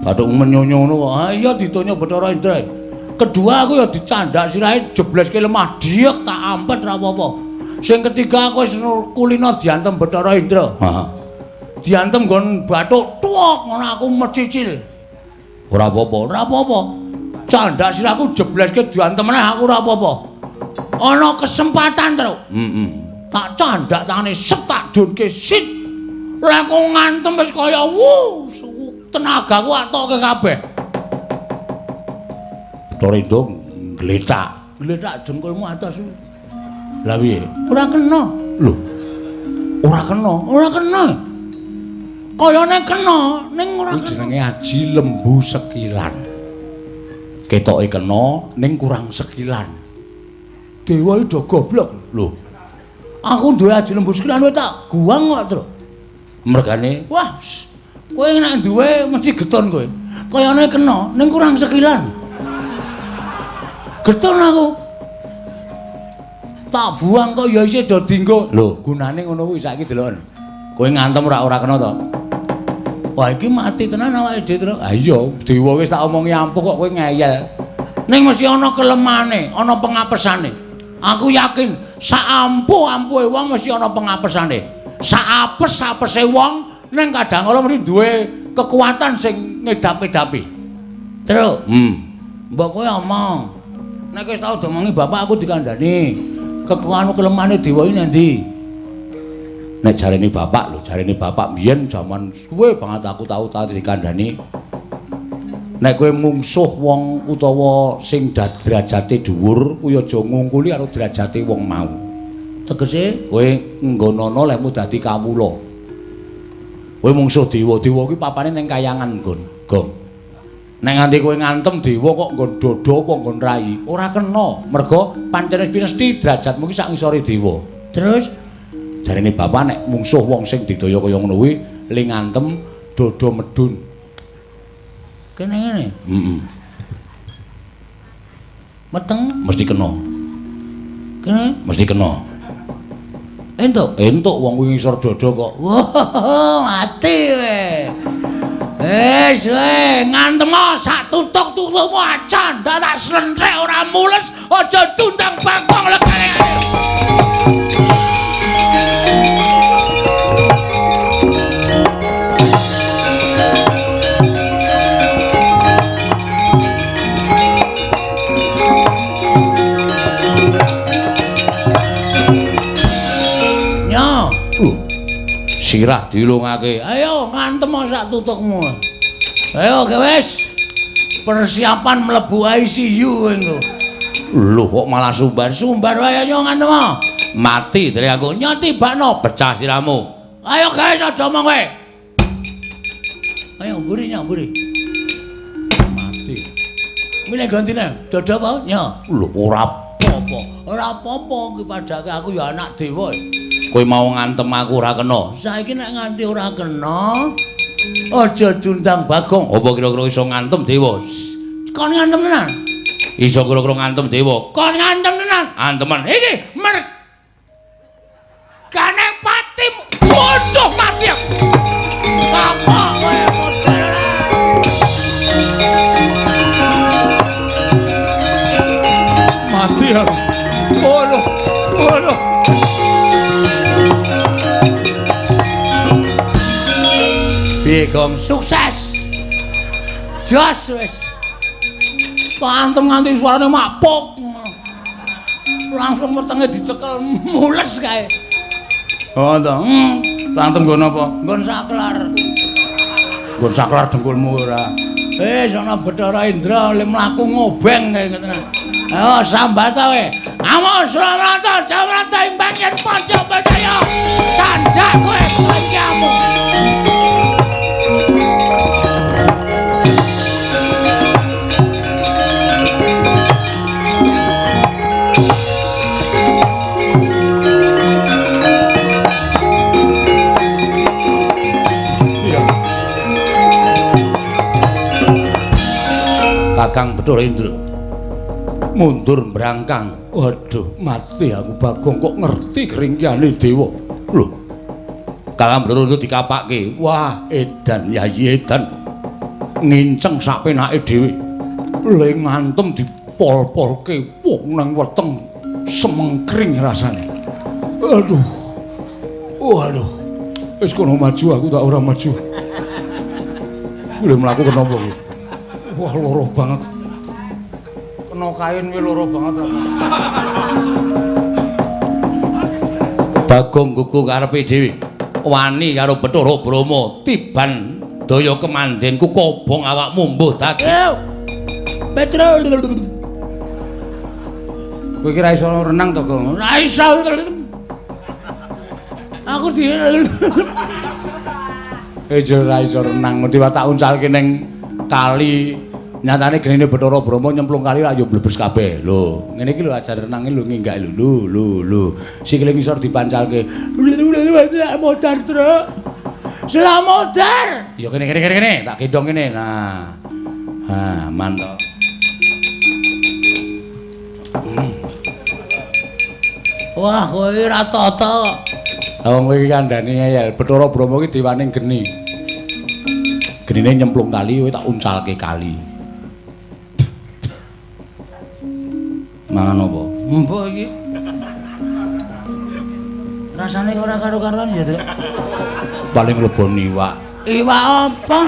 Bathuk menyonyo ngono kok. Ah iya ditonyo Bathara Indra. Kedua aku ya dicandak sirahe jebleske lemah diek tak ampet ra apa-apa. Sing ketiga aku wis kulino diantem Bathara Indra. Heeh. Diantem nggon bathuk tuwek ngono aku mecicil. Ora apa-apa. Ora apa-apa. Candak sirahku jebleske diantem meneh aku ora apa-apa. Ana kesempatan, Truk. Heeh. Tak candak tangane set tak dunke sit. Lah kok ngantem wis kaya wuh, tenagaku atoke kabeh. Bathara Indra ngletak. Ngletak dengkulmu atas. Lah piye? Ora kena. Lho. Ora kena. Ora kena. Kayane kena, ning ora Kuwi kena. jenenge aji lembu sekilan. Ketoke kena ning kurang sekilan. Dewa iki do goblok. Lho, Aku duwe aji lembu sekilan kowe tak guang kok, Truk. mergane Wah, kowe nek duwe mesti geton kowe. Kayane kena ning kurang sekilan. Geton aku. Tak buang kok ya isih do dinggo. Lho, gunane ngono kuwi saiki deloken. Kowe ngantem ora ora kena to? Wah, iki mati tenan awake dhewe, Truk. Ah iya, dewa wis tak omongi ampuh kok kowe ngeyel. Ning mesti ana kelemane, ana pengapesane. Aku yakin sak ampuh-ampuhe wong mesti ana pengapesane. Sak apes-apese wong ning kadang kala mesti duwe kekuatan sing ngedap-edapi. Truk, mbok kowe omong. Nek wis tau diomongi bapak aku dikandani. Kekuatan kelemane dewa iki nang ndi? Nek jarene bapak lho, jarene bapak mbiyen jaman suwe banget aku tau tau dikandani. Nek kowe mungsuh wong utawa sing derajate dhuwur, kuwi aja ngungkuli karo derajate wong mau. Tegese Kowe nggonono lehmu dadi kawula. Kowe mungsuh dewa, dewa kuwi papane ning kayangan nggon. Gong. Nek nganti kowe ngantem dewa kok nggon dada apa nggon rai, ora kena. Mergo pancen wis mesti derajatmu ki sak ngisore dewa. Terus jarene bapak nek mungsuh wong sing didaya kaya ngono kuwi le ngantem dada medun. Kene ngene. Heeh. Meteng mesti kena. Kene mesti kena. Entuk. Entuk wong kuwi ngisor dada kok. Wah, mati kowe. Wis kowe ngantem sak tutuk-tutukmu aja ndak tak slentrek ora mules, aja tundang bangkong legane. Sirah dilungake. Ayo ngantem sak tutukmu. Ayo wis. Persiapan mlebu ICU engko. Lho kok malah sumbar? Sumbar wae yo ngantem. Mati dari aku. Nyoti bakno pecah sirahmu. Ayo guys aja omong kowe. Ayo mburi nya mburi. Mati. Milih gantine. Dodo apa? Nya. Lho ora apa-apa. Ora apa-apa iki padake aku ya anak dewa. Kowe mau ngantem aku ora kena. Saiki nek nganti ora kena, aja diundang Bagong. Apa kira-kira iso ngantem dewa? Kon ngantem tenan? Iso kira-kira ngantem dewa. Kon ngantem tenan? Antemen. Iki mergane pati. Bodoh mati aku. Apa kowe model ora? Mati aku. Waduh. Waduh. Piye, Gong? Sukses. Jos wis. Pantem nganti suarane mapuk. Langsung wetenge dicekel mules kae. Oh to. Santem nggon apa? Nggon saklar. Nggon saklar dengkulmu ora. Wis ana Bathara Indra le mlaku ngobeng kae ngoten. Ayo sambat kowe. Amo Suramarta, Jamarta ing bangken Panca Bajaya. Candhak kowe kancamu. Kakang Bathara Indra mundur mbrangkang. Waduh, mati aku Bagong kok ngerti keringkihane dewa. Lho. Kakang Bathara Indra dikapake. Wah, edan Yayi edan. Nginceng sak penake dhewe. Le ngantem dipol-polke wong nang weteng semengkring rasane. Aduh. Waduh. Wis kono maju aku tak ora maju. Kuwi mlaku kenapa kuwi? Wah, loro banget. Kena kain kuwi loro banget. Bagong gugu karepe dhewe. Wani karo Bathara Brahma tiban daya kemandenku kobong awakmu mbuh dadi. Petro. Kowe iki ra iso renang to, Gong? Ora iso. Aku di ora iso renang, mesti tak uncalke ning kali. Nyatane genine Bathara Brahma nyemplung kali lak yo mblebes kabeh. Lho, ngene iki lho ajar renange lho nginggak lho. Lho lho. Sikile ngisor dipancalke. Modar, Truk. Selamoder. Ya kene kene kene kene, tak gendong kene. Nah. Ha, mantap. Wah, kowe iki ra tata. Lah wong kowe iki kandhane ngeyel. Bathara Brahma iki dewane geni. Genine nyemplung kali kowe tak uncalke kali. Mangan apa? Mbok iki. Rasane ora karo-karuan ya, Truk. Paling lebon iwak. Iwak apa?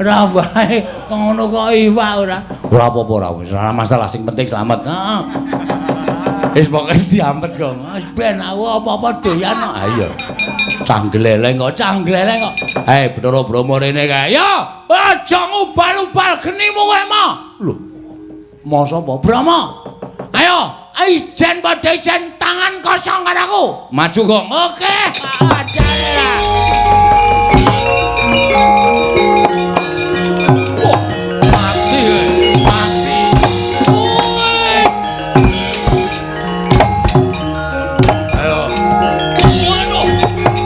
Ora wae, kok ngono kok iwak ora. Ora apa-apa ora wis, ora masalah, sing penting selamat. Heeh. Wis pokoke diampet kok. Wis ben aku apa-apa doyan kok. Ha iya. Canggleleng kok, canggleleng kok. Hei, Bathara Brahma rene kae. Yo, aja ngubal-ubal genimu kowe mo. Lho. Masa apa? Brahma. Ayo, ijen padha ijen tangan kosong karo aku. Maju, Gong. Oke. Ajare lah. Wah, mati kowe. Mati. Ayo. Waduh.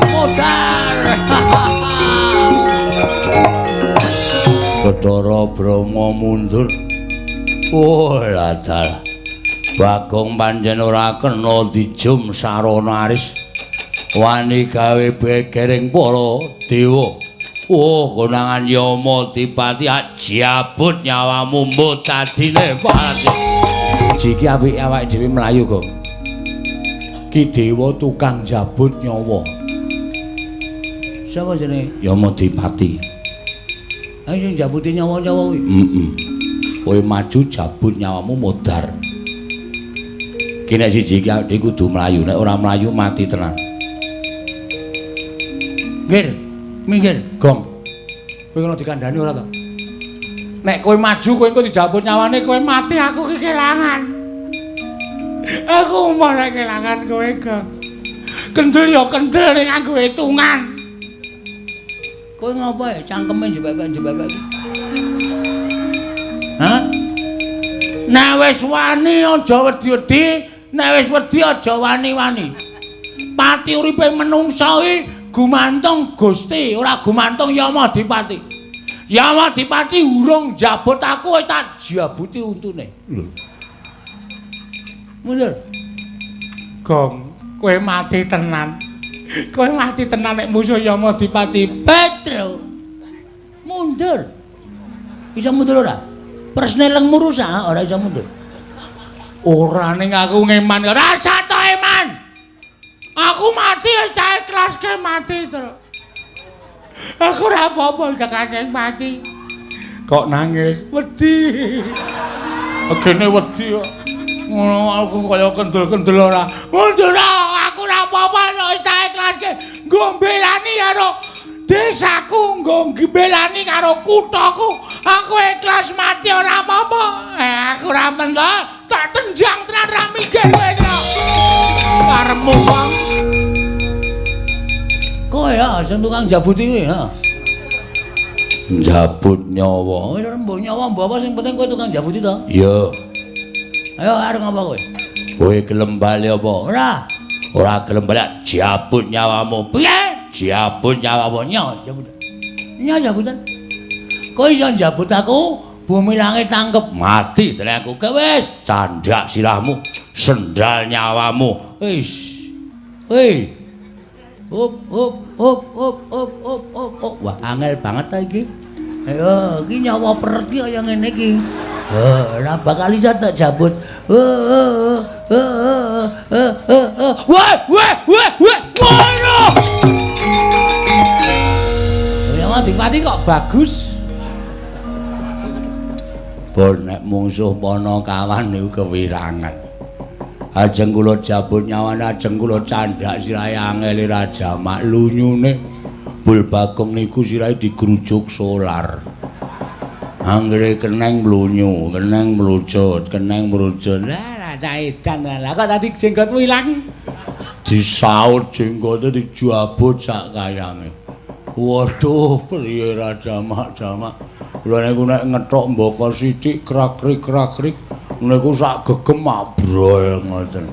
Modar. Bathara Brahma mundur. Oh, ladal. Bagong pancen ora kena dijum sarana aris. Wani gawe begering para dewa. Oh, konangan Yama Dipati ajabut nyawamu mbuh dadine pati. Jiki apike awake dhewe mlayu, Gong. Ki dewa tukang jabut nyawa. Sapa jenenge? Yama Dipati. Ayo sing jabuti nyawa-nyawa kuwi. Heeh. Kowe maju jabut nyawamu modar. Ki nek siji iki awake kudu mlayu, nek ora mlayu mati tenan. Minggir, minggir, Gong. Kowe ngono dikandhani ora to? Nek kowe maju kowe engko dijabut nyawane, kowe mati aku ki kelangan. Aku malah kelangan kowe, Gong. Kendel ya kendel ning nganggo hitungan. Kowe ngopo ya cangkeme jebebek-jebebek iki? Hah? Nek wis wani aja wedi-wedi, nek wis wedi aja wani-wani. Pati uripe menungsa iki gumantung Gusti, ora gumantung Yama Dipati. Yama Dipati urung njabut aku wis tak jabuti untune. Lho. Mundur. Gong, kowe mati tenan. Kowe mati tenan nek musuh Yama Dipati. Petro. Mundur. Bisa mundur ora? Persnelengmu rusak, ora iso mundur. Ora ning aku ngeman. Rasa to eman. Aku mati wis tak ikhlaske mati, Tru. Aku ora apa-apa tekane mati. Kok nangis? Wedi. Agene wedi kok. Ngono aku kaya kendel-kendel ora. Mundur aku ora apa-apa wis tak ikhlaske. Nggo mbelani karo desaku, nggo mbelani karo kuthaku. Aku ikhlas mati ora apa-apa. Aku ora mentho. Tak tenjang tenan ra minggir kowe to. Karepmu wong. Kowe ya sing tukang jabuti kuwi ha. Njabut nyawa. Wis ora mbok nyawa mbok apa sing penting kowe tukang jabuti to. Iya. Ayo arep ngapa kowe? Kowe gelem bali apa? Ora. Ora gelem bali jabut nyawamu. Piye? Jabut nyawamu. Nyo jabut. Nyo jabutan. Kowe iso njabut aku? Bumi langit tangkep mati tenan aku. Wis candhak sirahmu, sendal nyawamu. Wis. Hei. Hop hop hop hop hop hop hop. hop. Wah, angel banget ta iki. Ayo, iki nyawa peret iki kaya ngene iki. Heh, ora bakal iso tak jabut. Wah, wah, wah, wah. Waduh. Ya Adipati kok bagus. Pun nek mungsuh Panakawan niku kewirangan. Ajeng kula jabut nyawane, ajeng kula candhak sirahe angele Raja Mak lunyune. Bul Bagong niku sirahe digrujuk solar. Anggere keneng mlunyu, keneng mlucut, keneng mlucut. Lah, Raja edan lah kok tadi jenggotmu ilang. Disaut jenggote dijabut sak kayange. Waduh, priye Raja Mak jamak. Kula niku nek ngethok mbaka sithik krak-krik-krak-krik niku sak gegem abrol ngoten.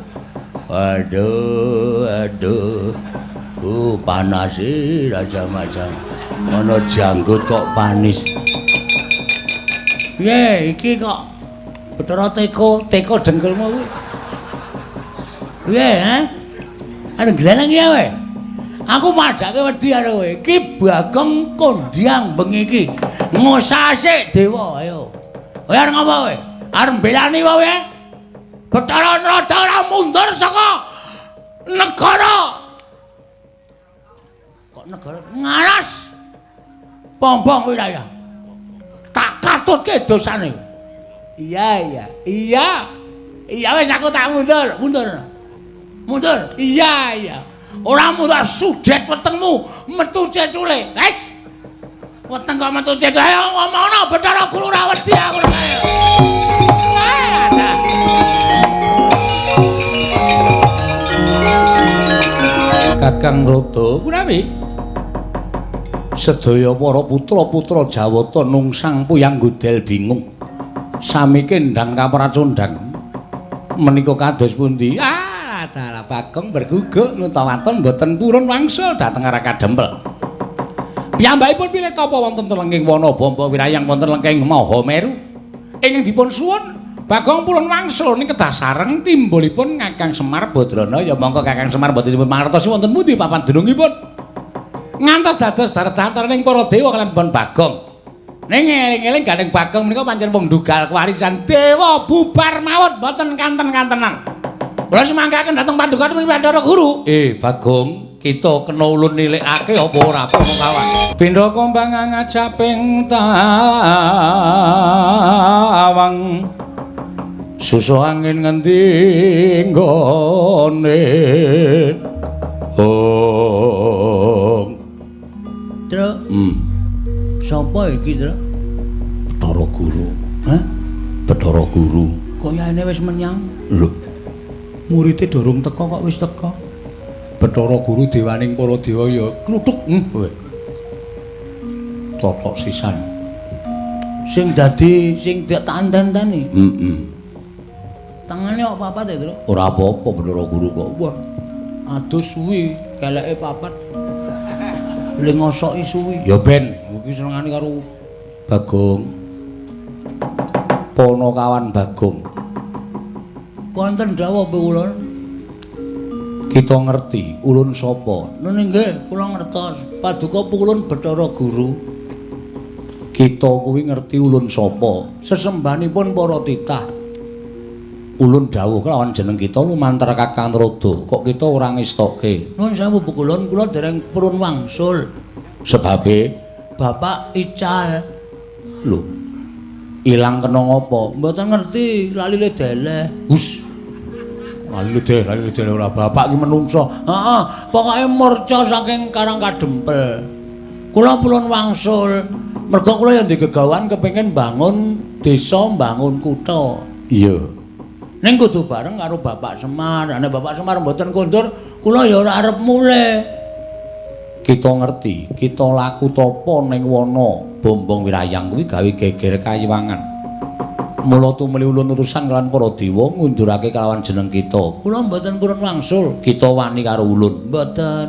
Aduh, aduh. Panas e Raja Macam. Ana janggut kok panis. Piye iki kok Bathara teko, teko dengkulmu kuwi. Piye, ha? Arep gleleng ya kowe. Aku padhake wedi karo kowe. Iki Bagong kondhang bengi iki. Ngosase dewa, ayo. Kowe arep ngapa kowe? Arep mbelani kowe? Bathara Narada ora mundur saka negara. Kok negara ngaras? Pombong wilayah. Tak katutke dosane. Iya, iya. Iya. Iya wis aku tak mundur, mundur. Mundur. Iya, iya. Ora mundur sudet wetengmu metu cecule. Wis. Weteng kok metu cecule. Ayo ngomongno Bathara Guru ora wedi aku. Ayo. Kakang Rada kunawi sedaya para putra-putra Jawata nungsang puyang godel bingung. Sami kendang kapracondang. Menika kados pundi? Ah, dalah Bagong berguguk nutawaton mboten purun wangsul dhateng Raka Dempel. Piyambakipun pilih tapa wonten lengking wana bamba wirayang wonten lengking Mahameru. Ingkang dipun suwun Bagong purun wangsul ning kedah sareng timbulipun Kakang Semar Badrana. Ya mongko Kakang Semar mboten dipun mangertosi wonten pundi papan dunungipun. Ngantos dados datar-dataring para dewa kaliyan pun Bagong. Ning eling-eling gandeng Bagong menika pancen wong ndugal kewarisan dewa bubar mawon mboten kanten-kantenan. Kula sumanggaken dhateng paduka Bathara Guru. Bagong, kita kena ulun nilikake apa ora apa kawan. Pindha kombang ngajaping tawang. Susu angin ngendi nggone. Ong. Tru. Sapa iki, Tru? Bathara Guru. Hah? Bathara Guru. Kayane wis menyang. Lho. Murite durung teka kok wis teka. Bathara Guru dewaning para dewa ya kluthuk. Kowe. Totok sisan. Sing dadi sing tak anten-anteni. Heeh. Tangane kok papat ya, Tru? Ora apa-apa Bathara Guru kok. Wah. Aduh suwi, keleke papat. Le ngosoki suwi. Ya ben, iki senengane karo Bagong. Panakawan Bagong. Wonten dawuh kula. Kita ngerti ulun sapa? Nun nggih, kula ngertos. Paduka ulun Bathara Guru. Kita kuwi ngerti ulun sapa? Sesembahanipun para titah. Ulun dawuh kelawan jeneng kita lumantar Kakang Narada, kok kita ora ngestokke. Nuwun sewu Pukulun, kula dereng purun wangsul. Sebabe Bapak ical. Lho. Ilang kena ngopo? Mboten ngerti, lali le deleh. Hus. Lali deleh ora bapak iki menungso. Heeh, pokoke murca saking Karang Kadempel. Kula purun wangsul. Mergo kula ya ndek gegawan kepengin bangun desa, bangun kutha. Iya. Ning kudu bareng karo Bapak Semar. Nek Bapak Semar mboten kondur, kula ya ora arep mulih. Kita ngerti, kita laku tapa ning wana Bombong Wirayang kuwi gawe geger kayiwangan. Mula tumuli ulun urusan kelawan para dewa ngundurake kelawan jeneng kita. Kula mboten purun wangsul. Kita wani karo ulun. Mboten.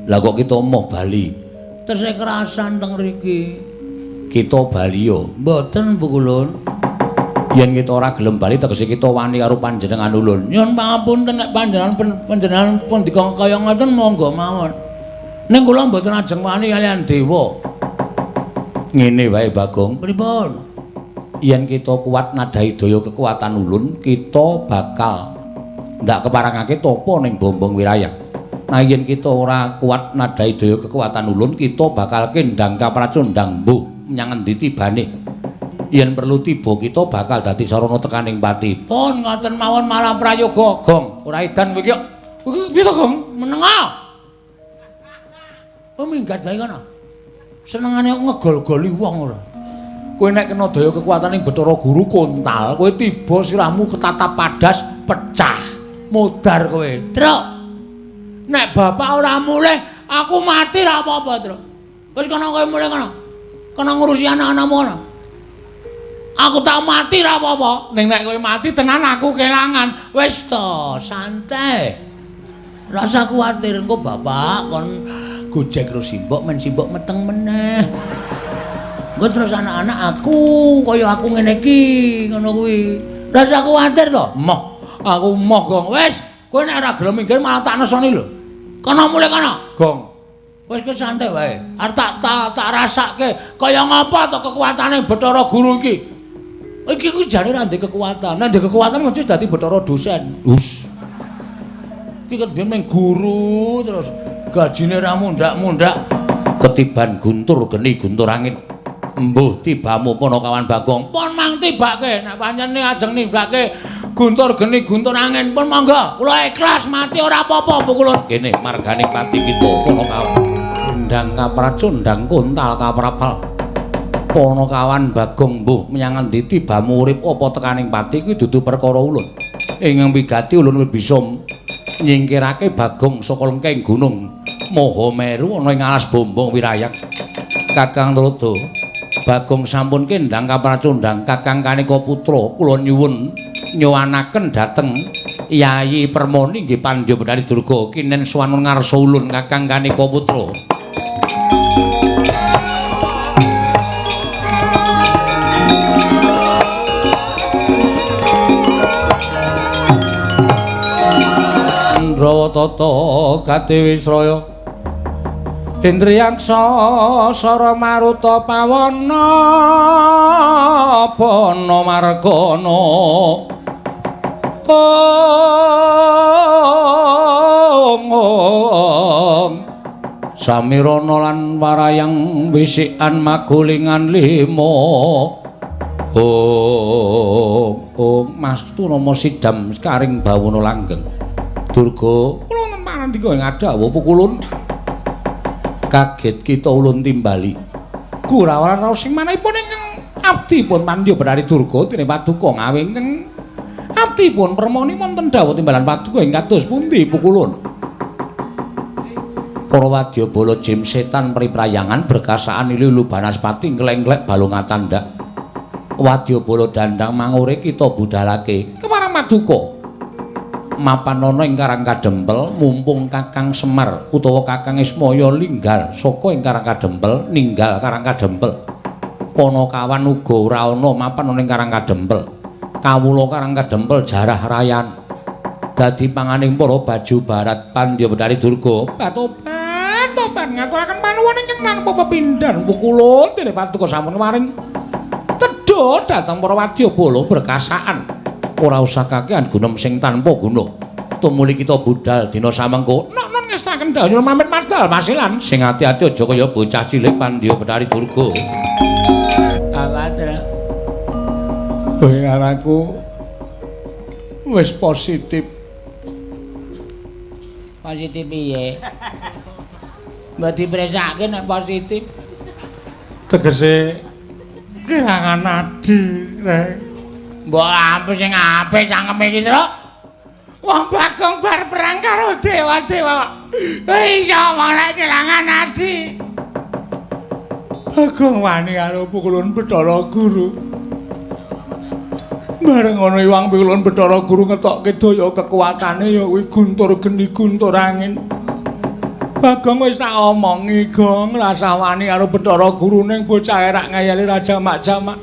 Lah kok kita moh bali? Tesih kerasan teng mriki. Kita bali yo. Mboten, Bu Kulun. Yen kita ora gelem bali tegese kita wani karo panjenengan ulun. Nyuwun pangapunten nek panjenengan pun dikon kaya ngoten monggo mawon. Ning kula mboten ajeng wani kaliyan dewa. Ngene wae Bagong. Pripun? Yen kita kuat nadhahi daya kekuatan ulun, kita bakal ndak keparangake tapa ning Bombong Wirayang. Nah yen kita ora kuat nadhahi daya kekuatan ulun, kita bakal kendang kapracundang mbuh menyang endi tibane. Yen perlu tiba kita bakal dadi sarana tekaning pati. Pun ngoten mawon malah prayoga. Gong, ora edan kowe iki. Kowe piye to, Gong? Menenga. Oh minggat wae kono. Senengane ngegol-goli wong ora. Kowe nek kena daya kekuatane Bathara Guru kontal, kowe tiba sirahmu ketatap padas pecah. Modar kowe. Truk. Nek bapak ora mulih, aku mati ra apa-apa, Truk. Wis kono kowe mulih kono. Kono ngurusi anak-anakmu kono. Aku tak mati ra apa-apa. Ning nek kowe mati tenan aku kelangan. Wis to, santai. Rasa kuwatir engko bapak kon gojek karo simbok men simbok meteng meneh. Engko terus anak-anak aku kaya aku ngene iki ngono kuwi. Rasa kuwatir to? Moh, aku moh, Gong. Wis, kowe nek ora gelem minggir malah tak nesoni lho. Kono mulih kono. Gong. Wis kowe santai wae. Arep tak rasake kaya ngapa to kekuatane Bathara Guru iki. Iki ku jane ora ndek kekuatan. Nek ndek kekuatan mesti dadi Bathara dosen. Hus. Iki ket biyen mung guru terus gajine ra mundhak-mundhak. Ketiban guntur geni guntur angin. Mbuh tibamu Panakawan Bagong. Pun mang tibake nek pancen ajeng nimbake guntur geni guntur angin pun monggo. Kula ikhlas mati ora apa-apa Bu Kulun. Kene margane pati kita Panakawan. Ndang kapracundang kontal kaprapal. Panakawan Bagong mbuh menyang endi tibamu urip apa tekaning pati kuwi dudu perkara ulun. Ing wigati ulun bisa nyingkirake Bagong saka lengkeng gunung Mahameru ana ing alas Bombong Wirayang. Kakang Narada, Bagong sampun kendang kapracundang Kakang Kanika Putra kula nyuwun nyuwanaken dhateng Yayi Permoni nggih Pandya Betari Durga kinen swanun ngarsa ulun Kakang Kanika Putra. Ndrawatata Kadewi Sraya Indriyaksa Sara Maruta Pawana Pana Margana Om Om Samirana lan warayang wisikan magulingan lima Om Om Mastu nama sidam karing bawana langgeng Durga kula ngendika ing adawuh pukulun kaget kita ulun timbali gurawaran raos sing manahipun ingkang abdipun Pandya Betari Durga dene paduka ngawe ingkang abdipun permoni wonten dawuh timbalan paduka ing kados pundi pukulun. Para wadyabala jim setan priprayangan berkasaan ilu banaspati nglengglek balung atandak wadyabala dandang mangure kita budalake kemarang paduka mapan ana ing Karang Kadempel mumpung Kakang Semar utawa Kakang Ismaya linggal saka ing Karang Kadempel ninggal Karang Kadempel. Panakawan uga ora ana mapan ana ing Karang Kadempel. Kawula Karang Kadempel jarah rayan dadi panganing para baju barat Pandya Betari Durga. Batobat ngaturaken panuwun ingkang tanpa pepindhan pukulun dene paduka sampun maring tedha dhateng para wadyabala berkasaan. Ora usah kakehan gunem sing tanpa guna. Tumuli kita budal dina samengko. Nok-nok ngestaken dawuh pamit madal masilan. Sing ati-ati aja kaya bocah cilik Pandya Bathari Durga. Apa, Tru? Kowe karo wis positif. Positif piye? Mbok dipresake nek positif. Tegese kelangan adi, Rek. Mbok apa sing apik cangkeme iki, Truk? Wong Bagong bar perang karo dewa-dewa. Iso ora kelangan adi. Bagong wani karo pukulun Bathara Guru. Bareng ana iwang pikulun Bathara Guru ngetokke daya kekuatane ya kuwi guntur geni guntur angin. Bagong wis tak omongi, Gong, rasah wani karo Bathara Guru ning bocah rak ngayali ra jamak-jamak.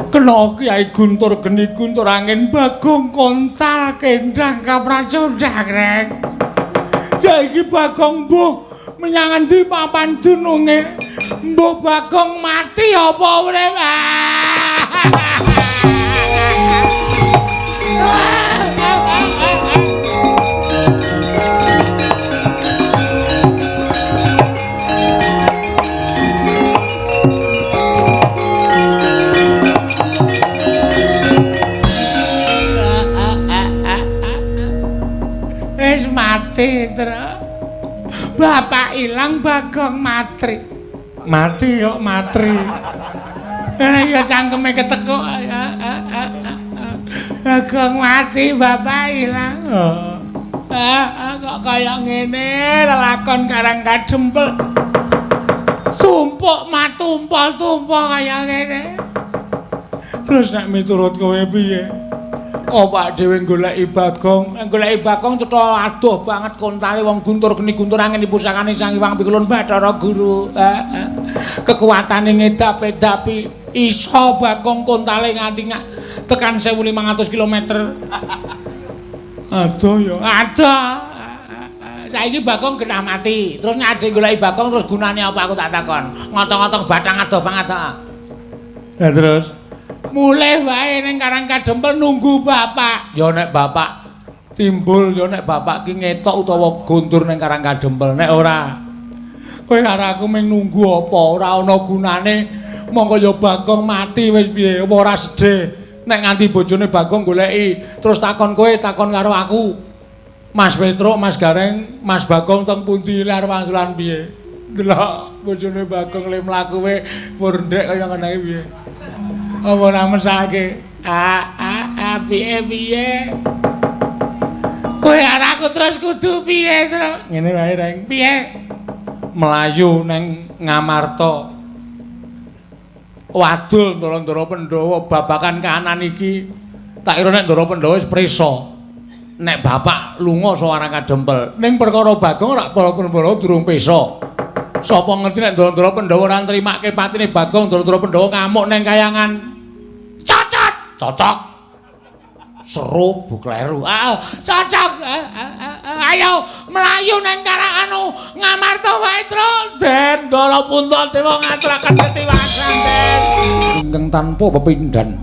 Kena Kyai Guntur geni guntur angin Bagong kontal kendang kapracundhang, Rek. Saiki Bagong mbuh menyang endi papan dununge? Mbuh Bagong mati apa urip? Wis mati, Tru. Bapak ilang Bagong matri. Mati kok matri. Ya cangkeme ketekuk. Bagong mati, bapak ilang. Kok kaya ngene lelakon Karang Kadempel. Tumpuk matumpah-tumpah kaya ngene. Terus nek miturut kowe piye? Opak dhewe goleki Bagong, goleki Bagong cetha adoh banget kontale wong guntur geni guntur angin dipusakane Sang Hyang Pikulun Bathara Guru. Kekuatane ngedap-edapi iso Bagong kontale nganti tekan 1500 km. Adoh ya, adoh. Saiki Bagong genah mati. Terus nek adek goleki Bagong terus gunane apa aku tak takon. Ngotong-ngotong bathang adoh banget ta. Lah terus mulih wae ning Karang Kadempel nunggu bapak. Ya nek bapak timbul, ya nek bapak ki ngetok utawa guntur ning Karang Kadempel. Nek ora, kowe karo aku mung nunggu apa? Ora ana gunane. Mongko ya Bagong mati wis piye? Apa ora sedih nek nganti bojone Bagong goleki terus takon kowe, takon karo aku. Mas Petruk, Mas Gareng, Mas Bagong teng pundi arep wangsulan piye? Delok bojone Bagong le mlaku we murndek kaya ngene iki piye? Apa ora mesake? Piye piye? Kowe arep aku terus kudu piye, Truk? Ngene wae, Reng. Piye? Melayu nang Ngamarta. Wadul Ndara-ndara Pandhawa babakan kahanan iki. Tak kira nek Ndara Pandhawa wis prisa. Nek bapak lunga saka Karang Kadempel, ning perkara Bagong rak para Pandhawa durung pesa. Sapa ngerti nek Ndara-ndara Pandhawa ora nrimake patine Bagong, Ndara-ndara Pandhawa ngamuk ning kayangan. Cocot, cocok. Seru bukleru. Cocok. Ayo mlayu nang Karang anu Ngamarta wae, Truk. Den Ndara Puntadewa ngaturaken ketiwasan, Den. Ingkang tanpa pepindhan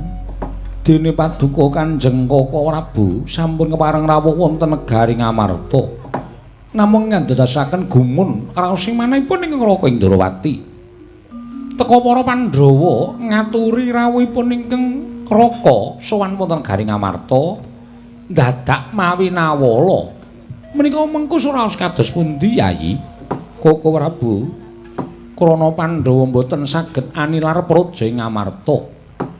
dene paduka Kanjeng Kaka Prabu sampun kepareng rawuh wonten negari Ngamarta. Namung ngandadosaken gumun raos ing manahipun ingkang Raka Indrawati. Teka para Pandhawa ngaturi rawuhipun ingkang Raka sowan wonten negari Ngamarta dadak mawi nawala. Menika mengku suraos kados pundi, Yayi? Kaka Prabu, krana Pandhawa mboten saged anilar praja ing Ngamarta.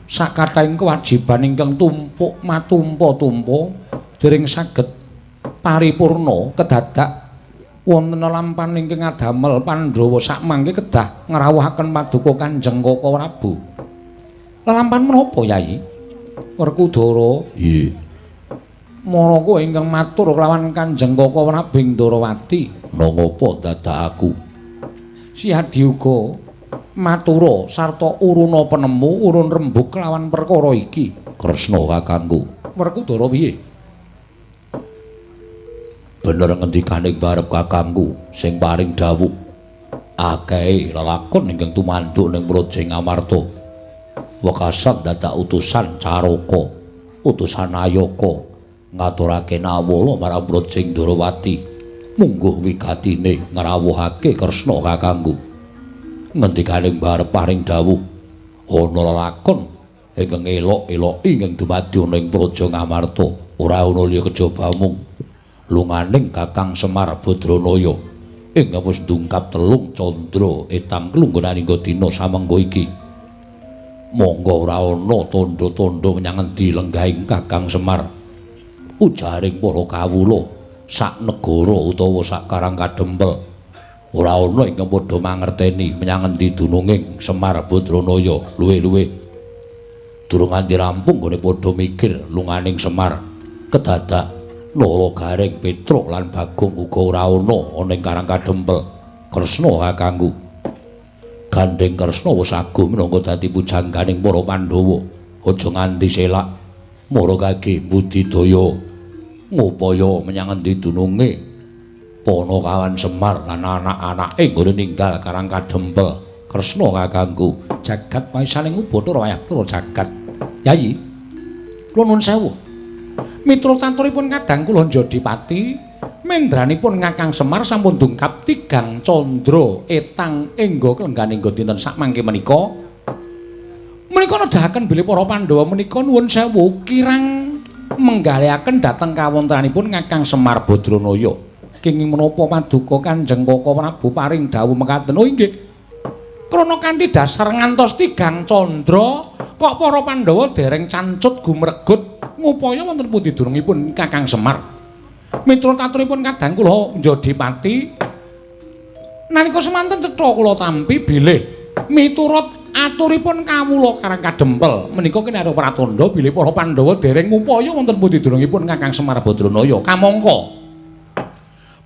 Sakathahing kewajiban ingkang tumpuk matumpa-tumpa dereng saged paripurna kedadak wonten lampan ingkang ngadamel Pandhawa sakmangke kedah ngrawuhaken paduka Kanjeng Kaka Prabu. Lelampan menapa, Yayi? Werkudara. Nggih. Maraka ingkang matur kelawan Kanjeng Kaka Prabu Indrawati. Nangapa dadak aku? Si Adiuga matura sarta uruna penemu urun rembug kelawan perkara iki. Kresna kakangku. Werkudara piye? Bener ngendikane barep kakangku sing paring dawuh akehe lelakon ingkang tumanduk ning praja Ngamarta. Wekasan dadak utusan Caraka. Utusan Ayaka ngaturake nawala marang Praja Ndrawati. Mungguh wigatine ngrawuhake Kresna kakangku. Ngendikaning barep paring dawuh ana lelakon ingkang elok-eloki ingkang dumadi ana ing Praja Ngamarta. Ora ana liya kejaba mung lunganing Kakang Semar Badranaya ingkang wis ndungkap telung candra etang klunggunan hingga dina samengko iki. Monggo ora ana tandha-tandha menyang endi lenggahing Kakang Semar. Ujaring para kawula sak negara utawa sak Karang Kadempel ora ana ingkang padha mangerteni menyang endi dununging Semar Badranaya. Luwih-luwih durung nganti rampung nggone padha mikir lunganing Semar kedadak Nala Gareng Petruk lan Bagong uga ora ana ana ing Karang Kadempel. Kresna kakangku gandheng Kresna wis agung minangka dadi pujangganing para Pandhawa. Aja nganti selak mara kage budidaya ngupaya menyang endi dununge Panakawan Semar lan anak-anake nggone ninggal Karang Kadempel. Kresna kakangku jagat maisaning Bathara wayah Bathara jagat. Yayi kula nuwun sewu. Mitra tanturipun kadang kula Njodipati mendranipun Kakang Semar sampun dungkap tigang candra etang engga klengganing dinten sakmangke menika. Menika nedahaken bilih para Pandhawa menika nuwun sewu kirang menggalihaken dhateng kawontenanipun Kakang Semar Badranaya. Kenging menapa paduka Kanjeng Kaka Prabu paring dawuh mekaten? Oh inggih. Krana kanthi dasar ngantos tigang candra kok para Pandhawa dereng cancut gumregut ngupaya wonten pundi dunungipun Kakang Semar. Mitra taturipun kadang kula Njodipati nalika semanten cetha kula tampi bilih miturut aturipun kawula Karang Kadempel menika kinarya pratandha bilih para Pandhawa dereng ngupaya wonten pundi dunungipun Kakang Semar Badranaya. Kamangka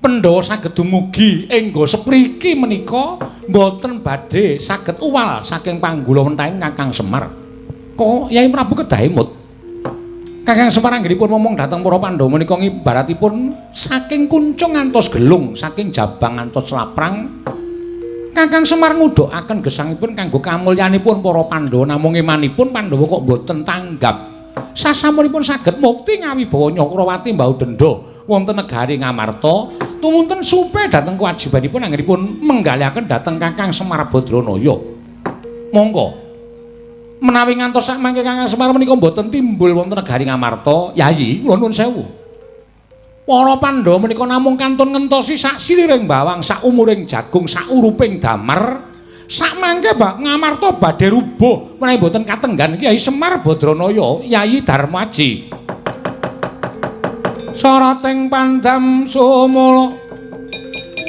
Pandhawa saged dumugi engga sepriki menika mboten badhe saged uwal saking panggula wentahing Kakang Semar. Kok Yai Prabu kedah emut. Kakang Semar anggenipun momong dhateng para Pandhawa menika ngibaratipun saking kuncung ngantos gelung, saking jabang ngantos laprang. Kakang Semar ngudhukaken gesangipun kanggo kamulyanipun para Pandhawa, namung imanipun Pandhawa kok mboten tanggap. Sasampunipun saged mukti ngawibawa Nyakrawati mbau dendha wonten negari Ngamarta, tumunten supe dhateng kewajibanipun anggenipun menggalihaken dhateng Kakang Semar Badranaya. Monggo menawi ngantos sakmangke Kakang Semar menika mboten timbul wonten negari Ngamarta, Yayi, kula nuwun sewu. Para Pandhawa menika namung kantun ngentosi sak siliring bawang, sak umuring jagung, sak uruping damar. Sakmangke bak Ngamarta badhe rubuh menawi mboten katenggan Kyai Semar Badranaya, Yayi Darmaji. Sarating pandam sumula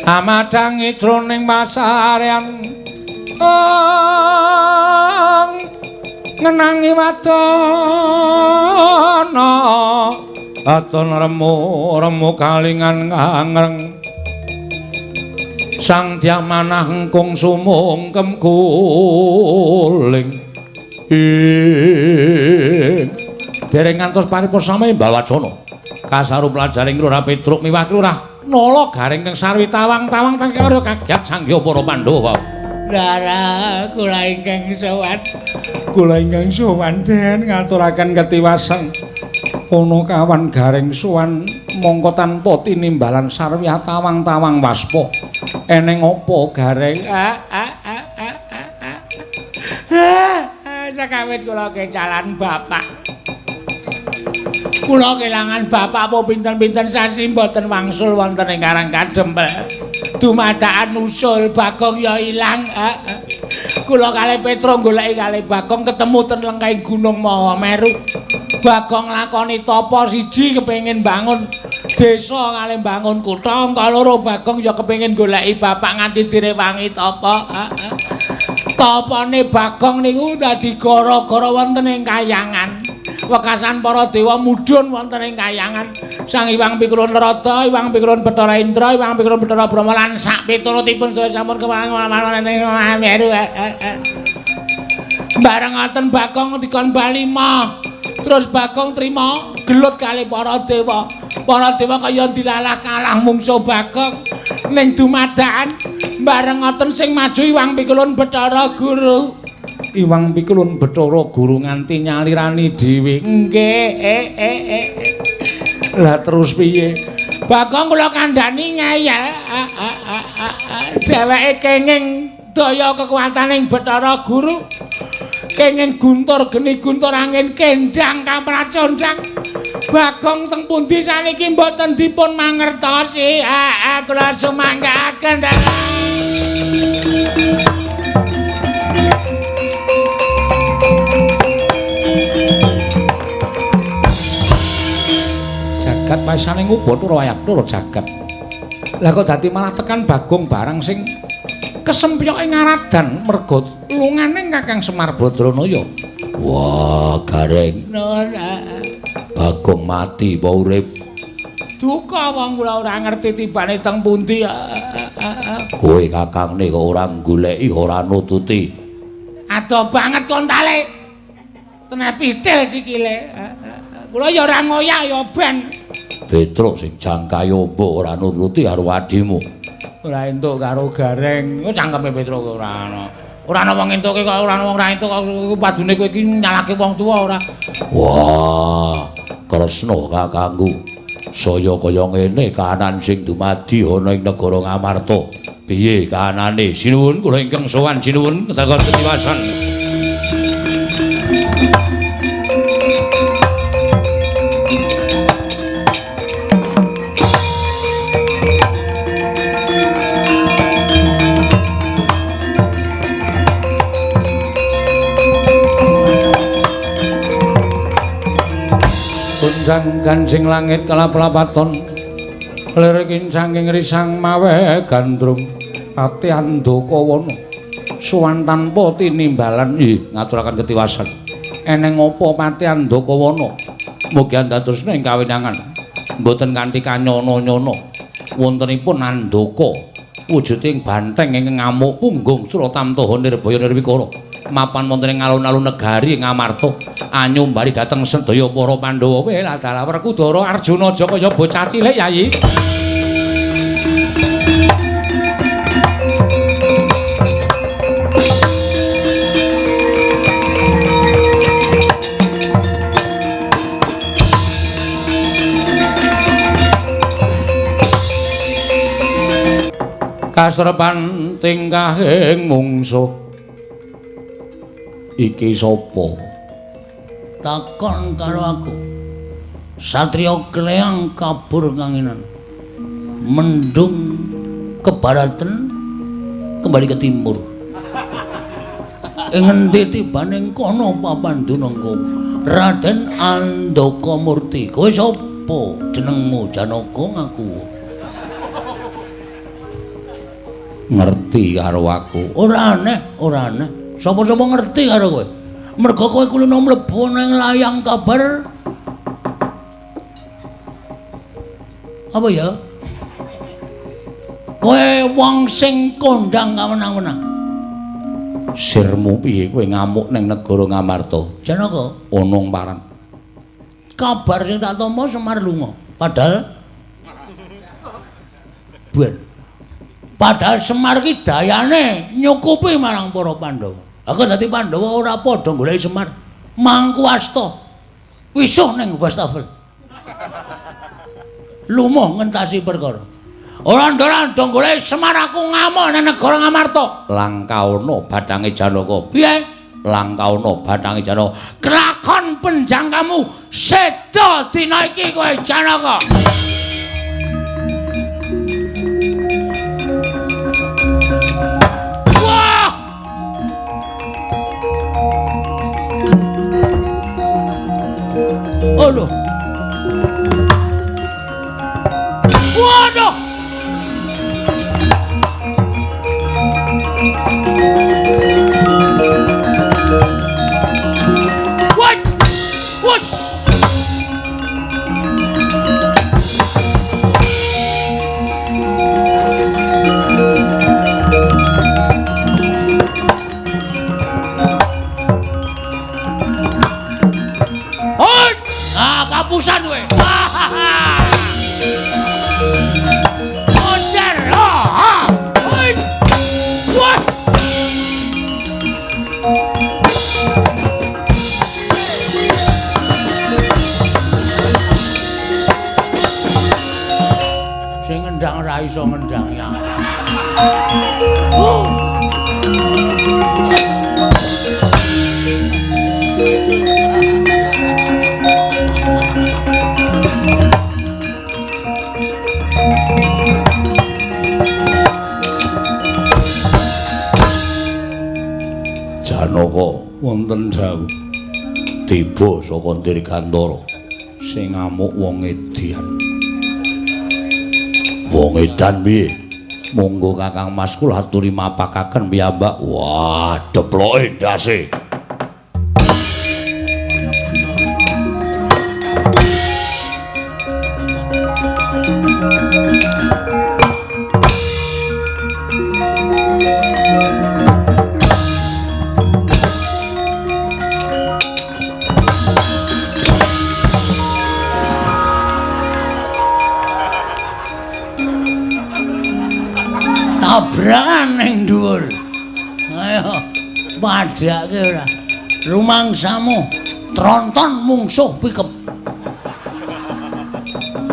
amadhangi jroning pasarean ngenangi wadana aton remu remu kalingan ngangreng sang dyah manah engkung sumungkem guling ing dereng ngantos paripursa imbal wacana kasaru pelajaring Lurah Petruk miwah Lurah Nala Gareng kang sarwi tawang-tawang tangkarya kagiat sangya para Pandhawa. Ndara kula ingkang sowan. Kula ingkang sowan den ngaturaken ketiwasan. Ana kawan Gareng sowan mongko tanpa tinimbalan sarwi tawang-tawang waspa. Eneng apa Gareng? Sakawit kula kecalan bapak. Kula kelangan bapak apa pinten-pinten sasi mboten wangsul wonten ing Karang Kadempel. Dumadakan usul Bagong ya ilang. Kula kalih Petro goleki kalih Bagong ketemu ten lengkahing Gunung Mahameru. Bagong nglakoni tapa siji kepengin bangun desa kalih bangun kutha, angka loro Bagong ya kepengin goleki bapak nganti direwangi tapa. Tapane Bagong niku dadi gara-gara wonten ing kayangan. Wekasan para dewa mudhun wonten ing kayangan. Sang Hyang Pikrun Narada, Hyang Pikrun Bathara Indra, Hyang Pikrun Bathara Brahma lan sak piturutipun sedaya sampun kewangun ing Mahameru. Bareng ngoten Bagong dikon bali mah. Terus Bagong trima gelut kalih para dewa. Para dewa kaya dilalah kalah mungsuh Bagong ning dumadakan. Bareng ngoten sing maju Hyang Pikrun Bathara Guru. Iwang pikulun Bathara Guru nganti nyalirani dhewe. Nggih, Lah terus piye? Bagong kula kandhani ngeyel. Dheweke kenging daya kekuataning Bathara Guru. Kenging guntur geni guntur angin kendang kapracondang. Bagong teng pundi saniki mboten dipun mangertosi. Kula sumanggaaken. Jagat paisane ngubathara wayang jagat. Lah kok dadi malah tekan Bagong barang sing kesempyoke ngaradan merga lungane Kakang Semar Badranaya. Wah, Gareng. Bagong mati apa urip? Duka wong kula ora ngerti tibane teng pundi. Kowe kakangne kok ora goleki, ora nututi. Adoh banget kontale. Teneh pitil sikile. Kula ya ora ngoyak ya ben. Petruk sing jangkahe ombo ora nuruti karo adimu. Ora entuk karo Gareng. Kok cangkeme Petruk ora ana. Ora ana wong entuke kok ora ana wong ora entuk kok padune kowe iki nyalake wong tuwa ora. Wah, Kresna kakangku. Saya kaya ngene kahanan sing dumadi ana ing negara Ngamarta. Piye kahanane? Sinuwun kula ingkang sowan sinuwun ketakon ketiwasan. Gunjang gancing langit kelap-lapaton lirikin saking risang mawe gandrung pati Andakawana sowan tanpa tinimbalan. Nggih, ngaturaken ketiwasan. Eneng apa pati Andakawana? Mugi andadosna ing kawinangan mboten kanthi kanyana-nyana. Wontenipun Andaka wujuding banteng ingkang ngamuk punggung Suratamtaha Nirbaya Nirwikara mapan wonten ing alun-alun negari Ngamarta anyumbari dhateng sedaya para Pandhawa. Weh dalah Werkudara Arjuna aja kaya bocah cilik Yayi. Kasrepan tingkahing mungsuh. Iki sapa? Takon karo aku. Satriya Kleang kabur kanginan. Mendung ke baratan kembali ke timur. Ing ngendi tibane kono papan dunungku? Raden Andaka Murti. Kowe sapa? Jenengmu Janaka ngaku. Ngerti karo aku. Ora aneh, ora aneh. Sapa-sapa ngerti karo kowe. Merga kowe kulino mlebu nang layang kabar. Apa ya? Kowe wong sing kondang kawenang-wenang. Sirmu piye kowe ngamuk ning negara Ngamarta? Janaka onong paran. Kabar sing tak tampa Semar lunga. Padahal ben. Padahal Semar ki dayane nyukupi marang para Pandhawa. Aku dadi Pandhawa ora padha goleki Semar. Mangku asta. Wisuh ning wastafel. Lumuh ngentasi perkara. Ora ndara goleki Semar aku ngamuk nang negara Ngamarta. Langkaana bathange Janaka. Piye? Langkaana bathange Janaka. Kelakon penjangkamu seda dina iki kowe Janaka. Wah! Aduh. Waduh. What? Wush. Kapusan kowe. Nendang ora iso ngendangi aku. Janaka wonten dawuh tiba saka Dirgantara sing ngamuk wong edian. Wong edan piye? Monggo Kakang Mas kula aturi mapakaken piyambak. Wah, deploke ndase. Tabrakan ning dhuwur. Ayo padhake ora. Rumangsamu tronton mungsuh pikep.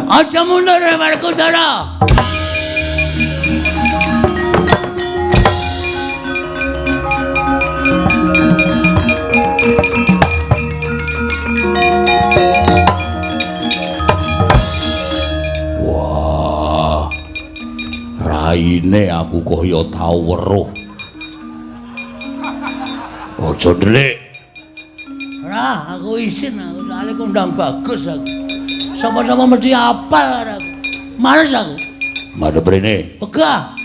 Aja mundur Werkudara. Raine aku kaya tau weruh. Aja ndelik. Ora, aku isin aku soalé kondang bagus aku. Sapa-sapa mesti apal karo aku. Males aku. Madhep rene. Wegah.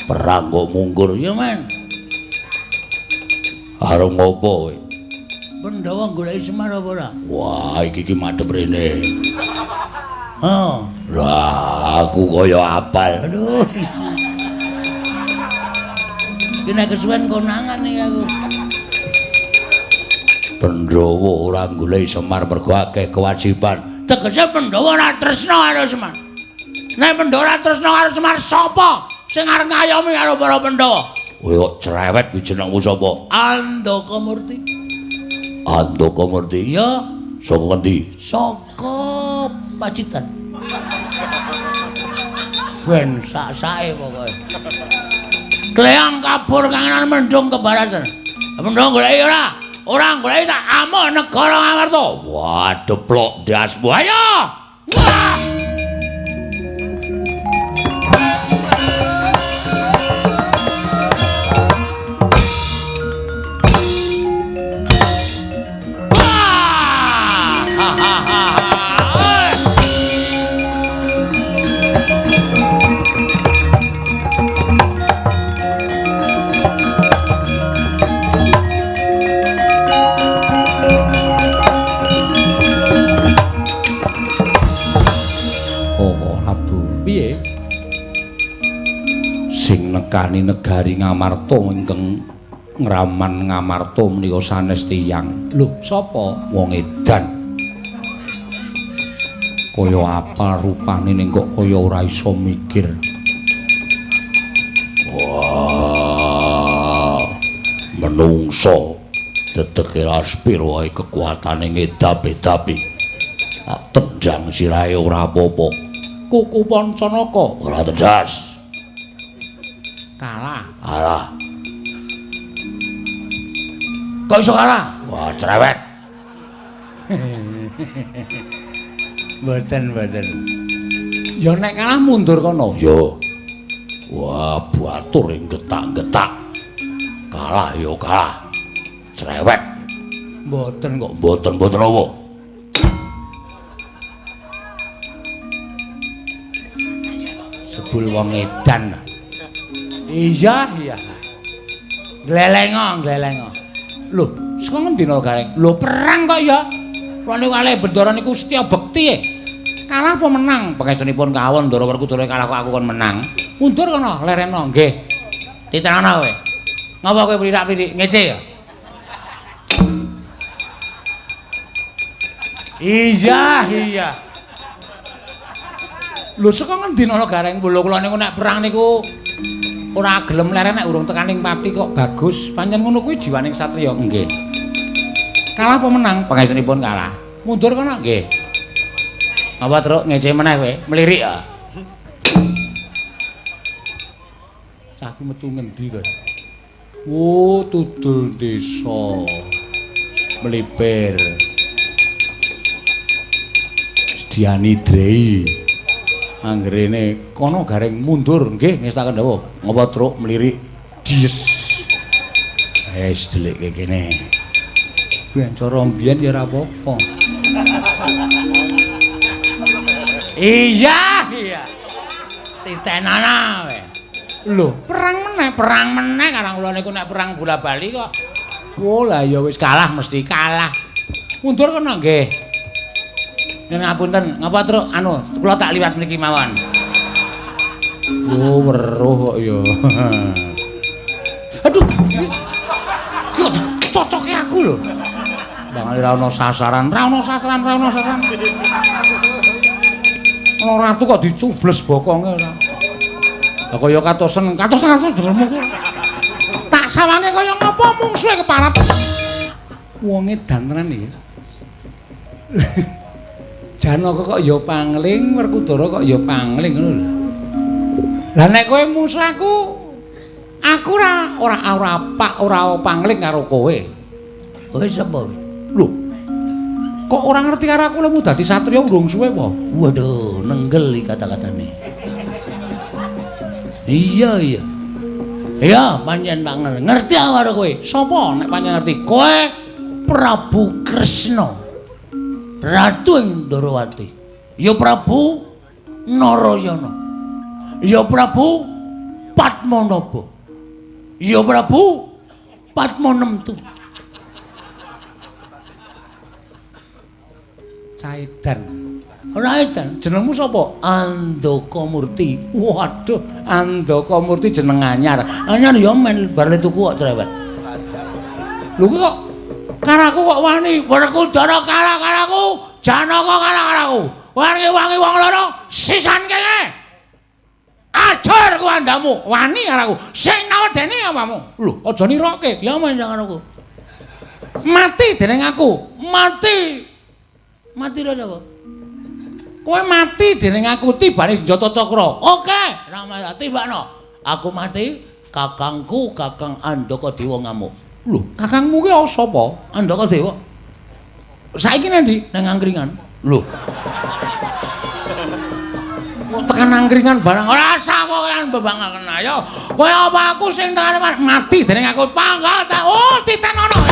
Perang kok mungkur. Ya men. Arep ngopo kowe? Pandhawa goleki Semar apa ora? Wah, iki ki madhep rene. Oh. Lah, aku kaya apal. Aduh. Iki nek kesuwen konangan iki aku. Pandhawa ora goleki Semar mergo akeh kewajiban. Tegese Pandhawa ora tresna karo Semar. Nek Pandhawa ora tresna karo Semar, sapa sing arep ngayomi karo para Pandhawa? Kowe kok cerewet kuwi jenengmu sapa? Andaka Murti. Andaka Murti? Iya. Saka ngendi? Saka Pacitan. Ben sak-sake pokoke. Kleyang kabur kangenan mendung kebaratan. Mendung goleki ora? Ora goleki tak amuk negara Ngamarta. Wah, deplok ndasmu. Ayo! Wah! Sing nekani negari Ngamarta ingkang ngraman Ngamarta menika sanes tiyang. Lho, sapa? Wong edan. Kaya apa rupane ning kok kaya ora iso mikir. Wah, menungso dedeke laspir wae kekuatane ngedap-edapi. Tendang sirahe ora apa-apa. Kuku Pancanaka ora tedas. Kalah. Kalah. Kok iso kalah? Wah, cerewet. Mboten, mboten. Ya nek kalah mundur kono. Ya. Wah, batur ing getak-getak. Kalah ya kalah. Cerewet. Mboten kok. Mboten-mboten apa? Sebul wong edan. Iya, iya. Glelengo, glelengo. Lho, saka ngendi no Gareng? Lho, perang kok ya. Kula niku kalih Bendara niku setya bekti. Kalah apa menang? Pangestunipun kawon Ndara Werkudara kalah kok aku kon menang. Mundur kono, lereno nggih. Titenono kowe. Ngapa kowe plirak-plirik ngece ya? Iya, iya. Lho, saka ngendi no Gareng? Lho, kula niku nek perang niku ora gelem leren nek urung tekaning pati kok bagus. Pancen ngono kuwi jiwaning satriya. Nggih. Kalah apa menang? Pangestunipun kalah. Mundur kono nggih. Apa truk ngece meneh kowe? Melirik ya. Cah ki metu ngendi to? Oh, tudul desa. Melipir. Sediani Drei. Anggerene kono gareng mundur nggih ngestaken dawuh. Ngapa truk mlirik dies. Wis delikke kene. Ben cara mbiyen ya ora apa-apa. Iya, iya. Titenana kowe. Lho, perang meneh karang kula niku nek perang bola-bali kok. Oh lah ya wis kalah mesti kalah. Mundur kono nggih. Yen ngapunten, ngapa truk anu kula tak liwat mriki mawon. Yo weruh kok ya. Aduh. Ki kok cocoke aku lho. Bang ora ono sasaran, ora ono sasaran, ora ono sasaran. Ana ratu kok dicubles bokonge ora. Lah kaya katosen, katosen dengermu. Tak sawange kaya ngapa mungsuhe keparat. Wong edan tenan iki. Janaka kok ya pangling, Werkudara kok ya pangling ngono lho. Lah nek kowe musuh aku, aku ora pangling karo kowe. Kowe sapa? Lho. Kok ora ngerti karo aku lemu dadi satriya urung suwe apa? Waduh, nenggel iki kata-katane. Iya, iya. Iya, pancen tak ngerti aku karo kowe. Sapa nek pancen ngerti? Kowe Prabu Kresna. Ratu ing Ndorowati. Ya Prabu Narayana. Ya Prabu Padmanaba. Ya Prabu Padmanemtu. Caidan. Ora edan. Jenengmu sapa? Andaka Murti. Waduh, Andaka Murti jeneng anyar. Anyar ya men bar le tuku kok cerewet. Lho kok karo aku kok wani? Werkudara kalah karo aku, Janaka kalah karo aku. Wangi-wangi wong loro sisan kene. Ajar ku andamu, wani karo aku. Sing nawedene awakmu. Lho, aja niroke. Ya men karo aku. Mati dening aku. Mati. Mati lho sapa? Kowe mati dening aku tibane senjata cakra. Oke, Rama tibakno. Aku mati, kakangku Kakang Andaka Dewa ngamuk. Lho, kakangmu ki sapa? Andaka Dewa. Saiki nang ndi? Nang angkringan. Lho. Kok tekan angkringan barang ora usah kowe bebangaken ayo. Kowe apa aku sing tekan mati dening aku pangkat. Oh, titenono.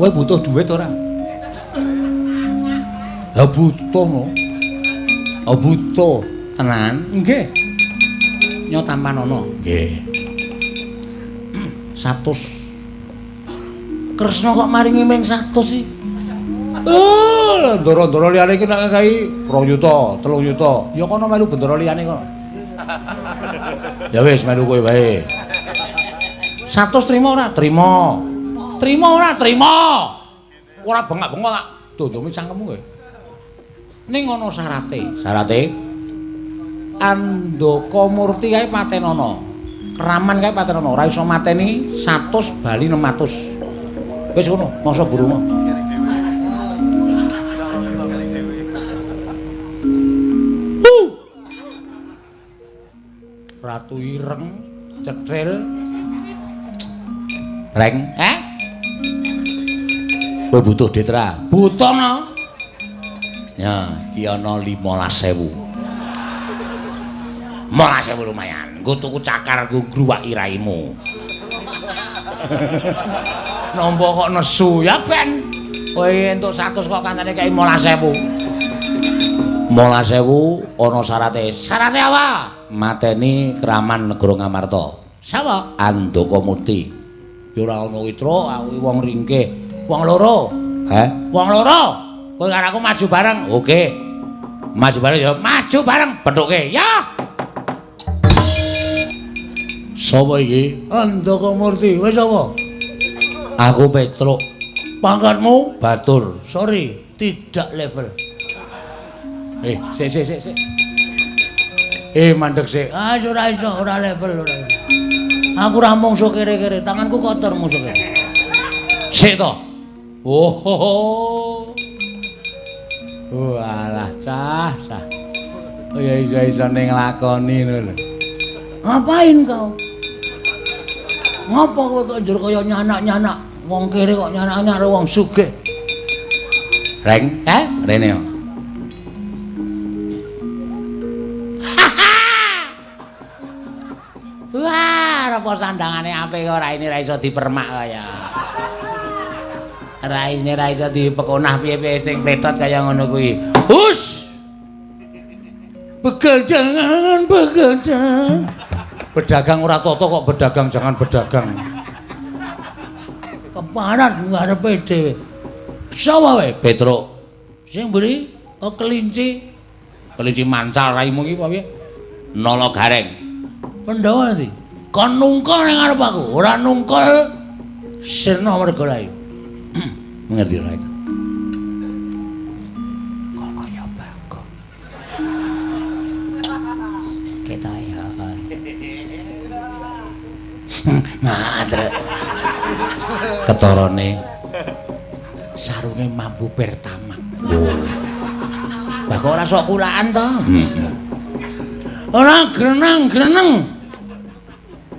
Kowe butuh duit ora? Ya butuh no. Oh butuh tenan. Nggih. Nyo tampanono. Nggih. 100. Kresna kok maringi ming 100 sih? Oh, ndoro-ndoro liyane iki nek kae 2 yuta, 3 yuta. Ya kono melu bendara liyane kono. Ya wis melu kowe wae. 100 trimo ora? Trimo. Trimo ora? Trimo. Ora bengak-bengok tak dondongi cangkemmu kowe. Ning ana syarate. Syarate Andaka Murti kae patenono. Keraman kae patenono, ora iso mateni 100 bali 600. Wis ngono, masa burungo. Ratu ireng, cetril. Reng, eh? Kowe butuh duit ra? Butuh no. Ya, iki ana 15.000. 15.000 lumayan. Nggo tuku cakar nggo ngruwaki raimu. Nampa kok nesu ya ben. Kowe entuk 100 kok kancane kei 15.000. 15.000 ana syarate. Syarate apa? Mateni Kraman Negara Ngamarta. Sapa? Andaka Murti. Ya ora ana witra, aku wong ringkih. Wong loro. Heh? Wong loro. Kowe karo aku maju bareng. Oke. Maju bareng ya. Maju bareng pethuke. Ya. Sapa iki? Andaka Murti. Wis sapa? Aku Petruk. Pangkatmu? Batur. Sorry, tidak level. Sik sik sik sik. Mandek sik. Ah, ora iso, ora level ora. Aku ora mungsuh kere-kere, tanganku kotor mungsuh kere. Sik to. Oh. Walah, cah, cah. Oh ya iso-isone nglakoni ngono lho. Ngapain kau? Ngopo kowe kok njur kaya nyanak-nyanak wong kere kok nyanak-nyanak karo wong sugih? Reng, rene yo. Wah, apa sandangane apik kok raine ra iso dipermak kaya. Raine ra iso dipekonah piye-piye sing pletot kaya ngono kuwi. Hus. Begadangan, begadang. Pedagang ora toto kok berdagang jangan berdagang. Keparat ngarepe dhewe. Sapa wae? Petruk. Sing mburi oh kelinci. Kelinci mancal raimu iki apa piye? Nala Gareng. Pandhawa nanti. Kon nungkul ning ngarep aku, ora nungkul sirna merga layu. Ngerti ora itu? Kok kaya Bagong. Ketok ya. Ngadrek. Ketorone sarunge mambu pertama. Oh. Bagong ora sok kulaan to? Heeh. Ora greneng-greneng.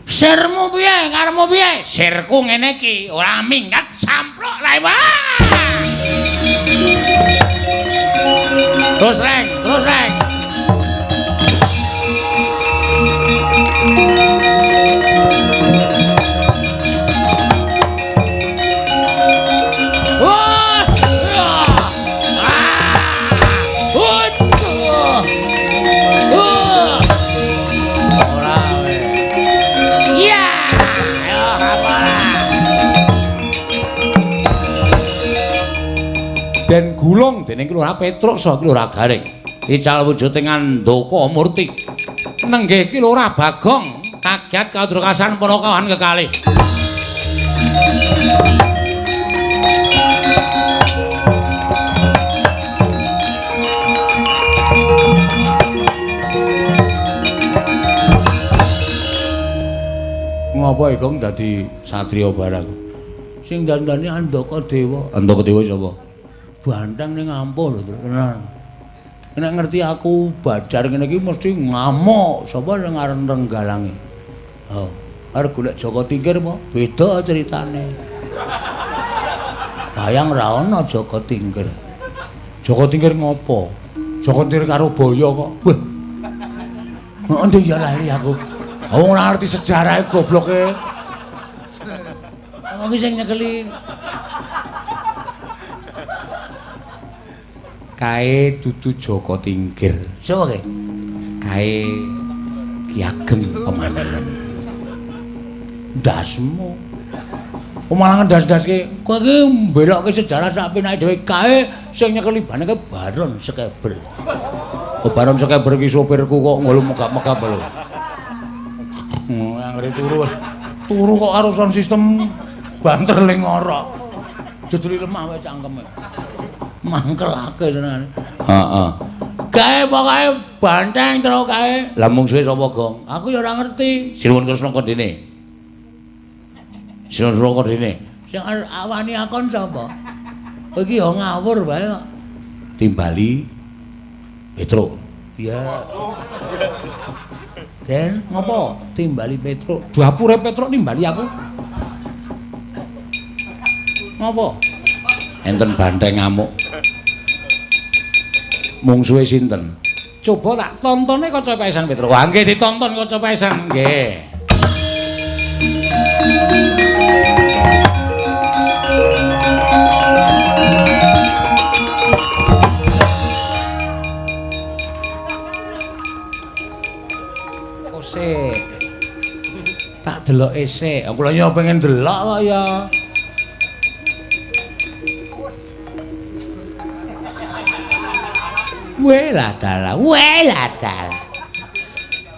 Sirmu piye? Karepmu piye? Sirku ngene iki, ora minggat samplok rae. Terus reng, terus reng. Wah! Ora we. Iya, ayo apa Den gulung dening Ki Lurah Petruk saha Ki Lurah Gareng. Ical wujuding Andaka Murti. Nenggih Ki Lurah Bagong kaget kadrokasan para kawan kekalih. Ngopo Gong dadi satriya barang? Sing dandani Andaka Dewa. Andaka Dewa sapa? Banteng ning ampuh lho tenan. Nek ngerti aku badar ngene iki mesti ngamuk. Sapa sing arep renggalangi? Oh, arep golek Jaka Tingkir apa? Beda ceritane. Bayang ra ana Jaka Tingkir. Jaka Tingkir ngopo? Jaka Tingkir karo Baya kok. Wah. Endi ya lali aku. Wong ora ngerti sejarahe gobloke. Wong iki sing nyekeli kae dudu Jaka Tingkir. Sapa kae? Kae Ki Ageng Pemanahan. Ndasmu. Malah ndas-ndaske. Kowe iki mbelokke sejarah sak penake dhewe kae sing nyekeli baneke Baron Sekeber. Oh, Baron Sekeber iki sopirku kok ngono megap-megap lho. Anggere turu wis. Turu kok karo sound system banter ling ngorok. Jejuli lemah wae cangkeme. Mangkelake tenan. Heeh. Kae pokoke banteng terus kae. Lah mungsuhe sapa, Gong? Aku ya ora ngerti. Sinuwun Kresna kondene. Sinuwun Kresna kondene. Sing awani akon sapa? Kowe iki ya ngawur wae kok. Timbali Petruk. Ya. Den, ngopo? Timbali Petruk. Dapure Petruk nimbali aku. Ngopo? Enten banteng ngamuk. Mungsuhe sinten? Coba tak tontone kaca paesan Petruk. Wah, nggih ditonton kaca paesan. Nggih. Kose. Tak deloke sik. Kula yo pengen delok kok ya. Welah dalah, welah dalah.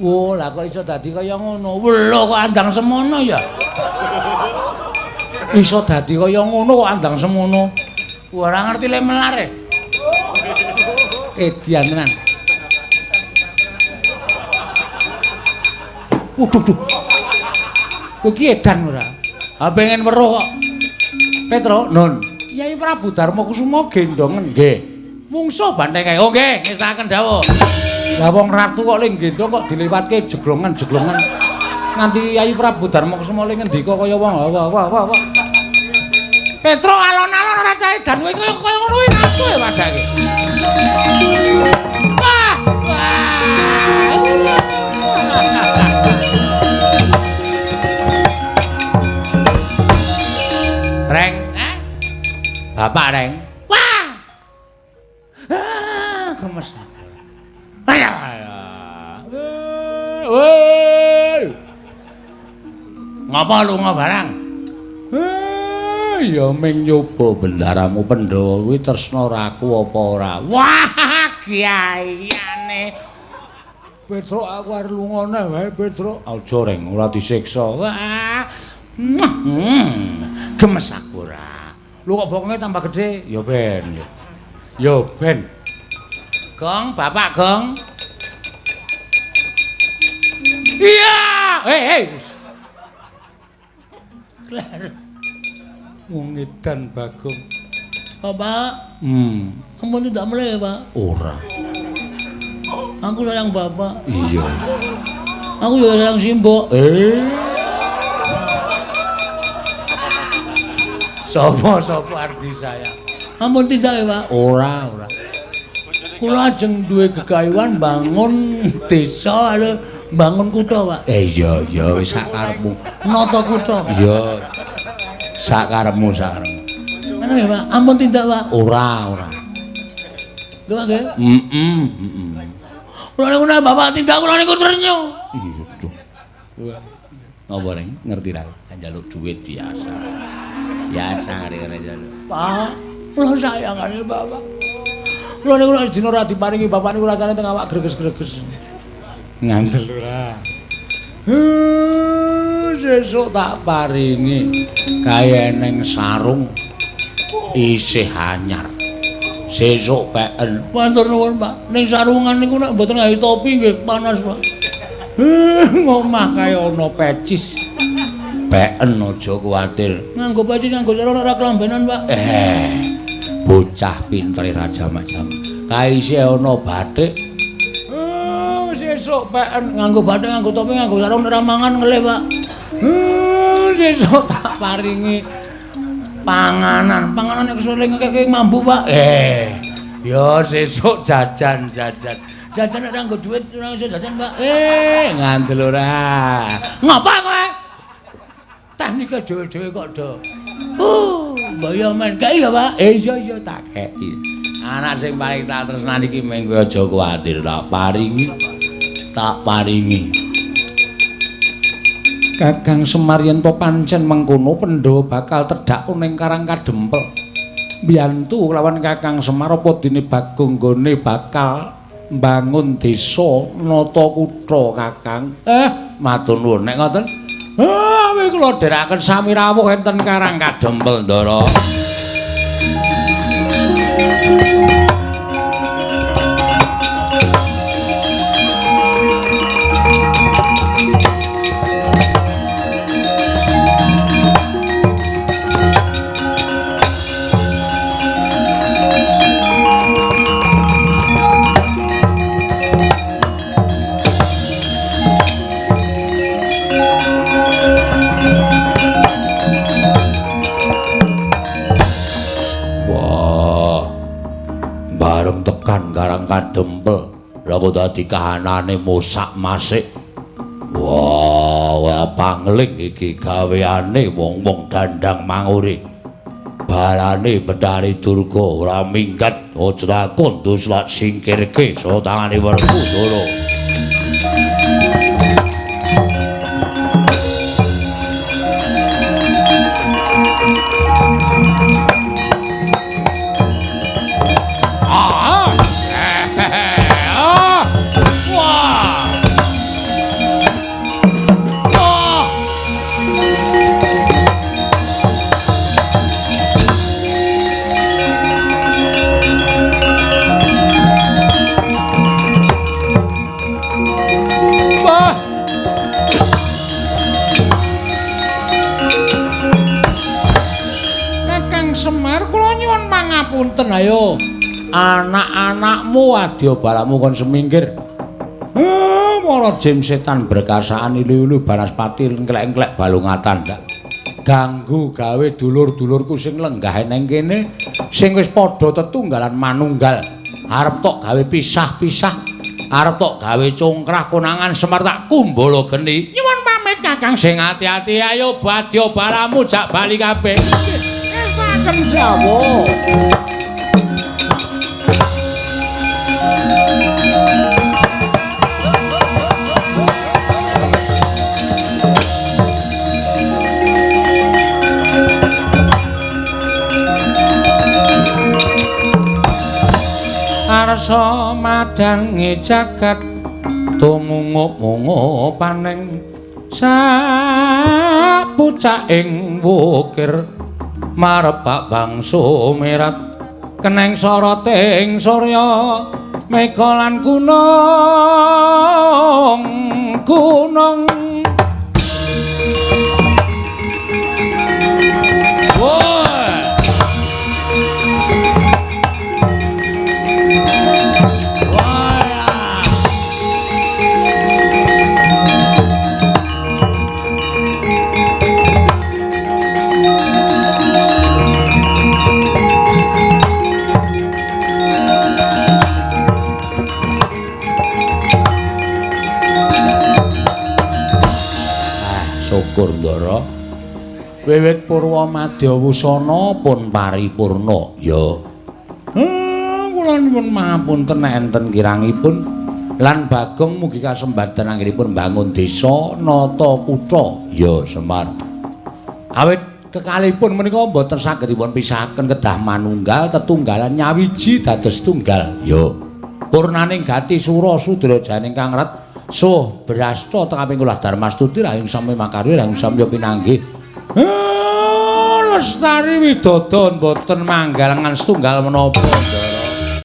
Wo, lah kok iso dadi kaya ngono? Welo kok andang semono ya. Iso dadi kaya ngono kok andang semono. Ora ngerti le melare. Edian tenan. Waduh, duh. Kowe iki edan ora? Ha pengen weruh kok. Petruk, Nun. Kyai Prabu Darma Kusuma gendongen nggih. Mungsuh banteng kae. Oh nggih, ngestakaken dawuh. Lah wong ratu kok le gendong kok dilewatke jeglongan-jeglongan. Nganti Yayi Prabu Darmakusuma le ngendika kaya wong wah wah wah wah. Petruk alon-alon ora cah edan kowe kaya ngono kuwi ngaku ya padake. Wah. Reng, eh? Bapak Reng. Wah. Ah, gemes. Ayo. Woi. Ngapa lunga barang? Ya ming nyoba bendaramu Pandhawa kuwi tresna raku apa ora. Wah, kiaiane. Petruk aku arep lunga neh wae, Petruk. Aja Reng, ora disiksa. Wah. Gemes aku ora. Lho kok bokonge tambah gedhe? Ya ben. Ya ben. Gong, Bapak Gong. Iya. Hei, hei. Kler. Wong edan Bagong. Bapak. Ampun tidak mulai ya, Pak. Ora. Aku sayang Bapak. Iya. Aku juga sayang Simbok. Sopo-sopo ardi sayang. Ampun tidak ya, Pak. Ora, ora. Kula ajeng duwe gegayuhan bangun desa lho, bangun kutha, Pak. Iya, iya wis sak karepmu. Nata kutha. Iya. Sak karepmu, sak karepmu. Ngono ya, Pak. Ampun tindak, Pak. Ora, ora. Lho, Pak nggih. Heeh, heeh. Kula niku nek Bapak tindak kula niku trenyo. Iya, duh. Napa Reng? Ngerti ra? Njaluk duit biasa. Biasa rene njaluk. Pak, kula sayang karo Bapak. Kula niku nek dina ora diparingi Bapak niku rasane teng awak greges-greges. Ngandel ora. Sesuk tak paringi kae eneng sarung isih anyar. Sesuk peken. Matur nuwun, Pak. Ning sarungan niku nek mboten gawe topi nggih panas, Pak. Ngomah kae ana pecis. Peken aja kuwatir. Nganggo pecis nganggo sarung ora kelambenan, Pak. Bocah pintere raja macam. Kae isih ana batik. Sesuk peken nganggo batik, nganggo topi, nganggo sarung ora mangan ngelih, Pak. Sesuk tak paringi panganan. Panganan nek kesuling keke mambu, Pak. Ya sesuk jajan-jajan. Jajan nek ora nggo dhuwit ora iso jajan, Pak. Ngandel ora. Ngapa kowe? Teknike dhewe-dhewe kok do. Mbaya men kei ya, Pak. Iya iya tak kei. Anak sing paling tak tresnani iki mung kowe aja kuwatir, tak paringi. Tak paringi. Kakang Semar yen to pancen mengkono Pandhawa bakal tedhak ning Karang Kadempel. Mbiyantu lawan Kakang Semar apa dene Bagong nggone bakal mbangun desa nata kutha Kakang. Matur nuwun nek ngoten. Awi kula dherekaken sami rawuh enten Karang Kadempel, Ndara. Karang Kadempel lha kok dadi kahanane mosak-masik. Wah, pangling iki gaweane wong-wong dandang mangure. Balane Betari Durga ora minggat, aja takon dus lak singkirke saka tangane Werkudara. Punten ayo anak-anakmu adya balamu kon semingkir. Wara jim setan berkasaan ilu-ilu banaspati engklek-engklek balungatan ndak. Ganggu gawe dulur-dulurku sing lenggah neng kene sing wis padha tetunggalan manunggal. Arep tok gawe pisah-pisah, arep tok gawe congkrah konangan Semar tak kumbala geni. Nyuwun pamit Kakang sing ati-ati ayo badya balamu jak bali kabeh. Estaken Jawa. Arsa madangi jagat tumungup-mungup paning sapucaking wukir marebak bangsa merat keneng soroting surya mega lan gunung gunung. Syukur Ndara. Wiwit purwa madya wusana pun paripurna. Ya. Kula nyuwun pangapunten nek enten kirangipun lan Bagong mugi kasembadan anggenipun mbangun desa nata kutha. Ya, Semar. Awit kekalihipun menika mboten saged dipun pisahaken kedah manunggal tetunggalan nyawiji dados tunggal. Ya. Purnaning gati sura sudra janing kang ret suh brasta tengaping kula Darmastuti rahing sami makarya rahing samya pinanggih. Lestari widodo mboten manggalengan setunggal menapa Ndara.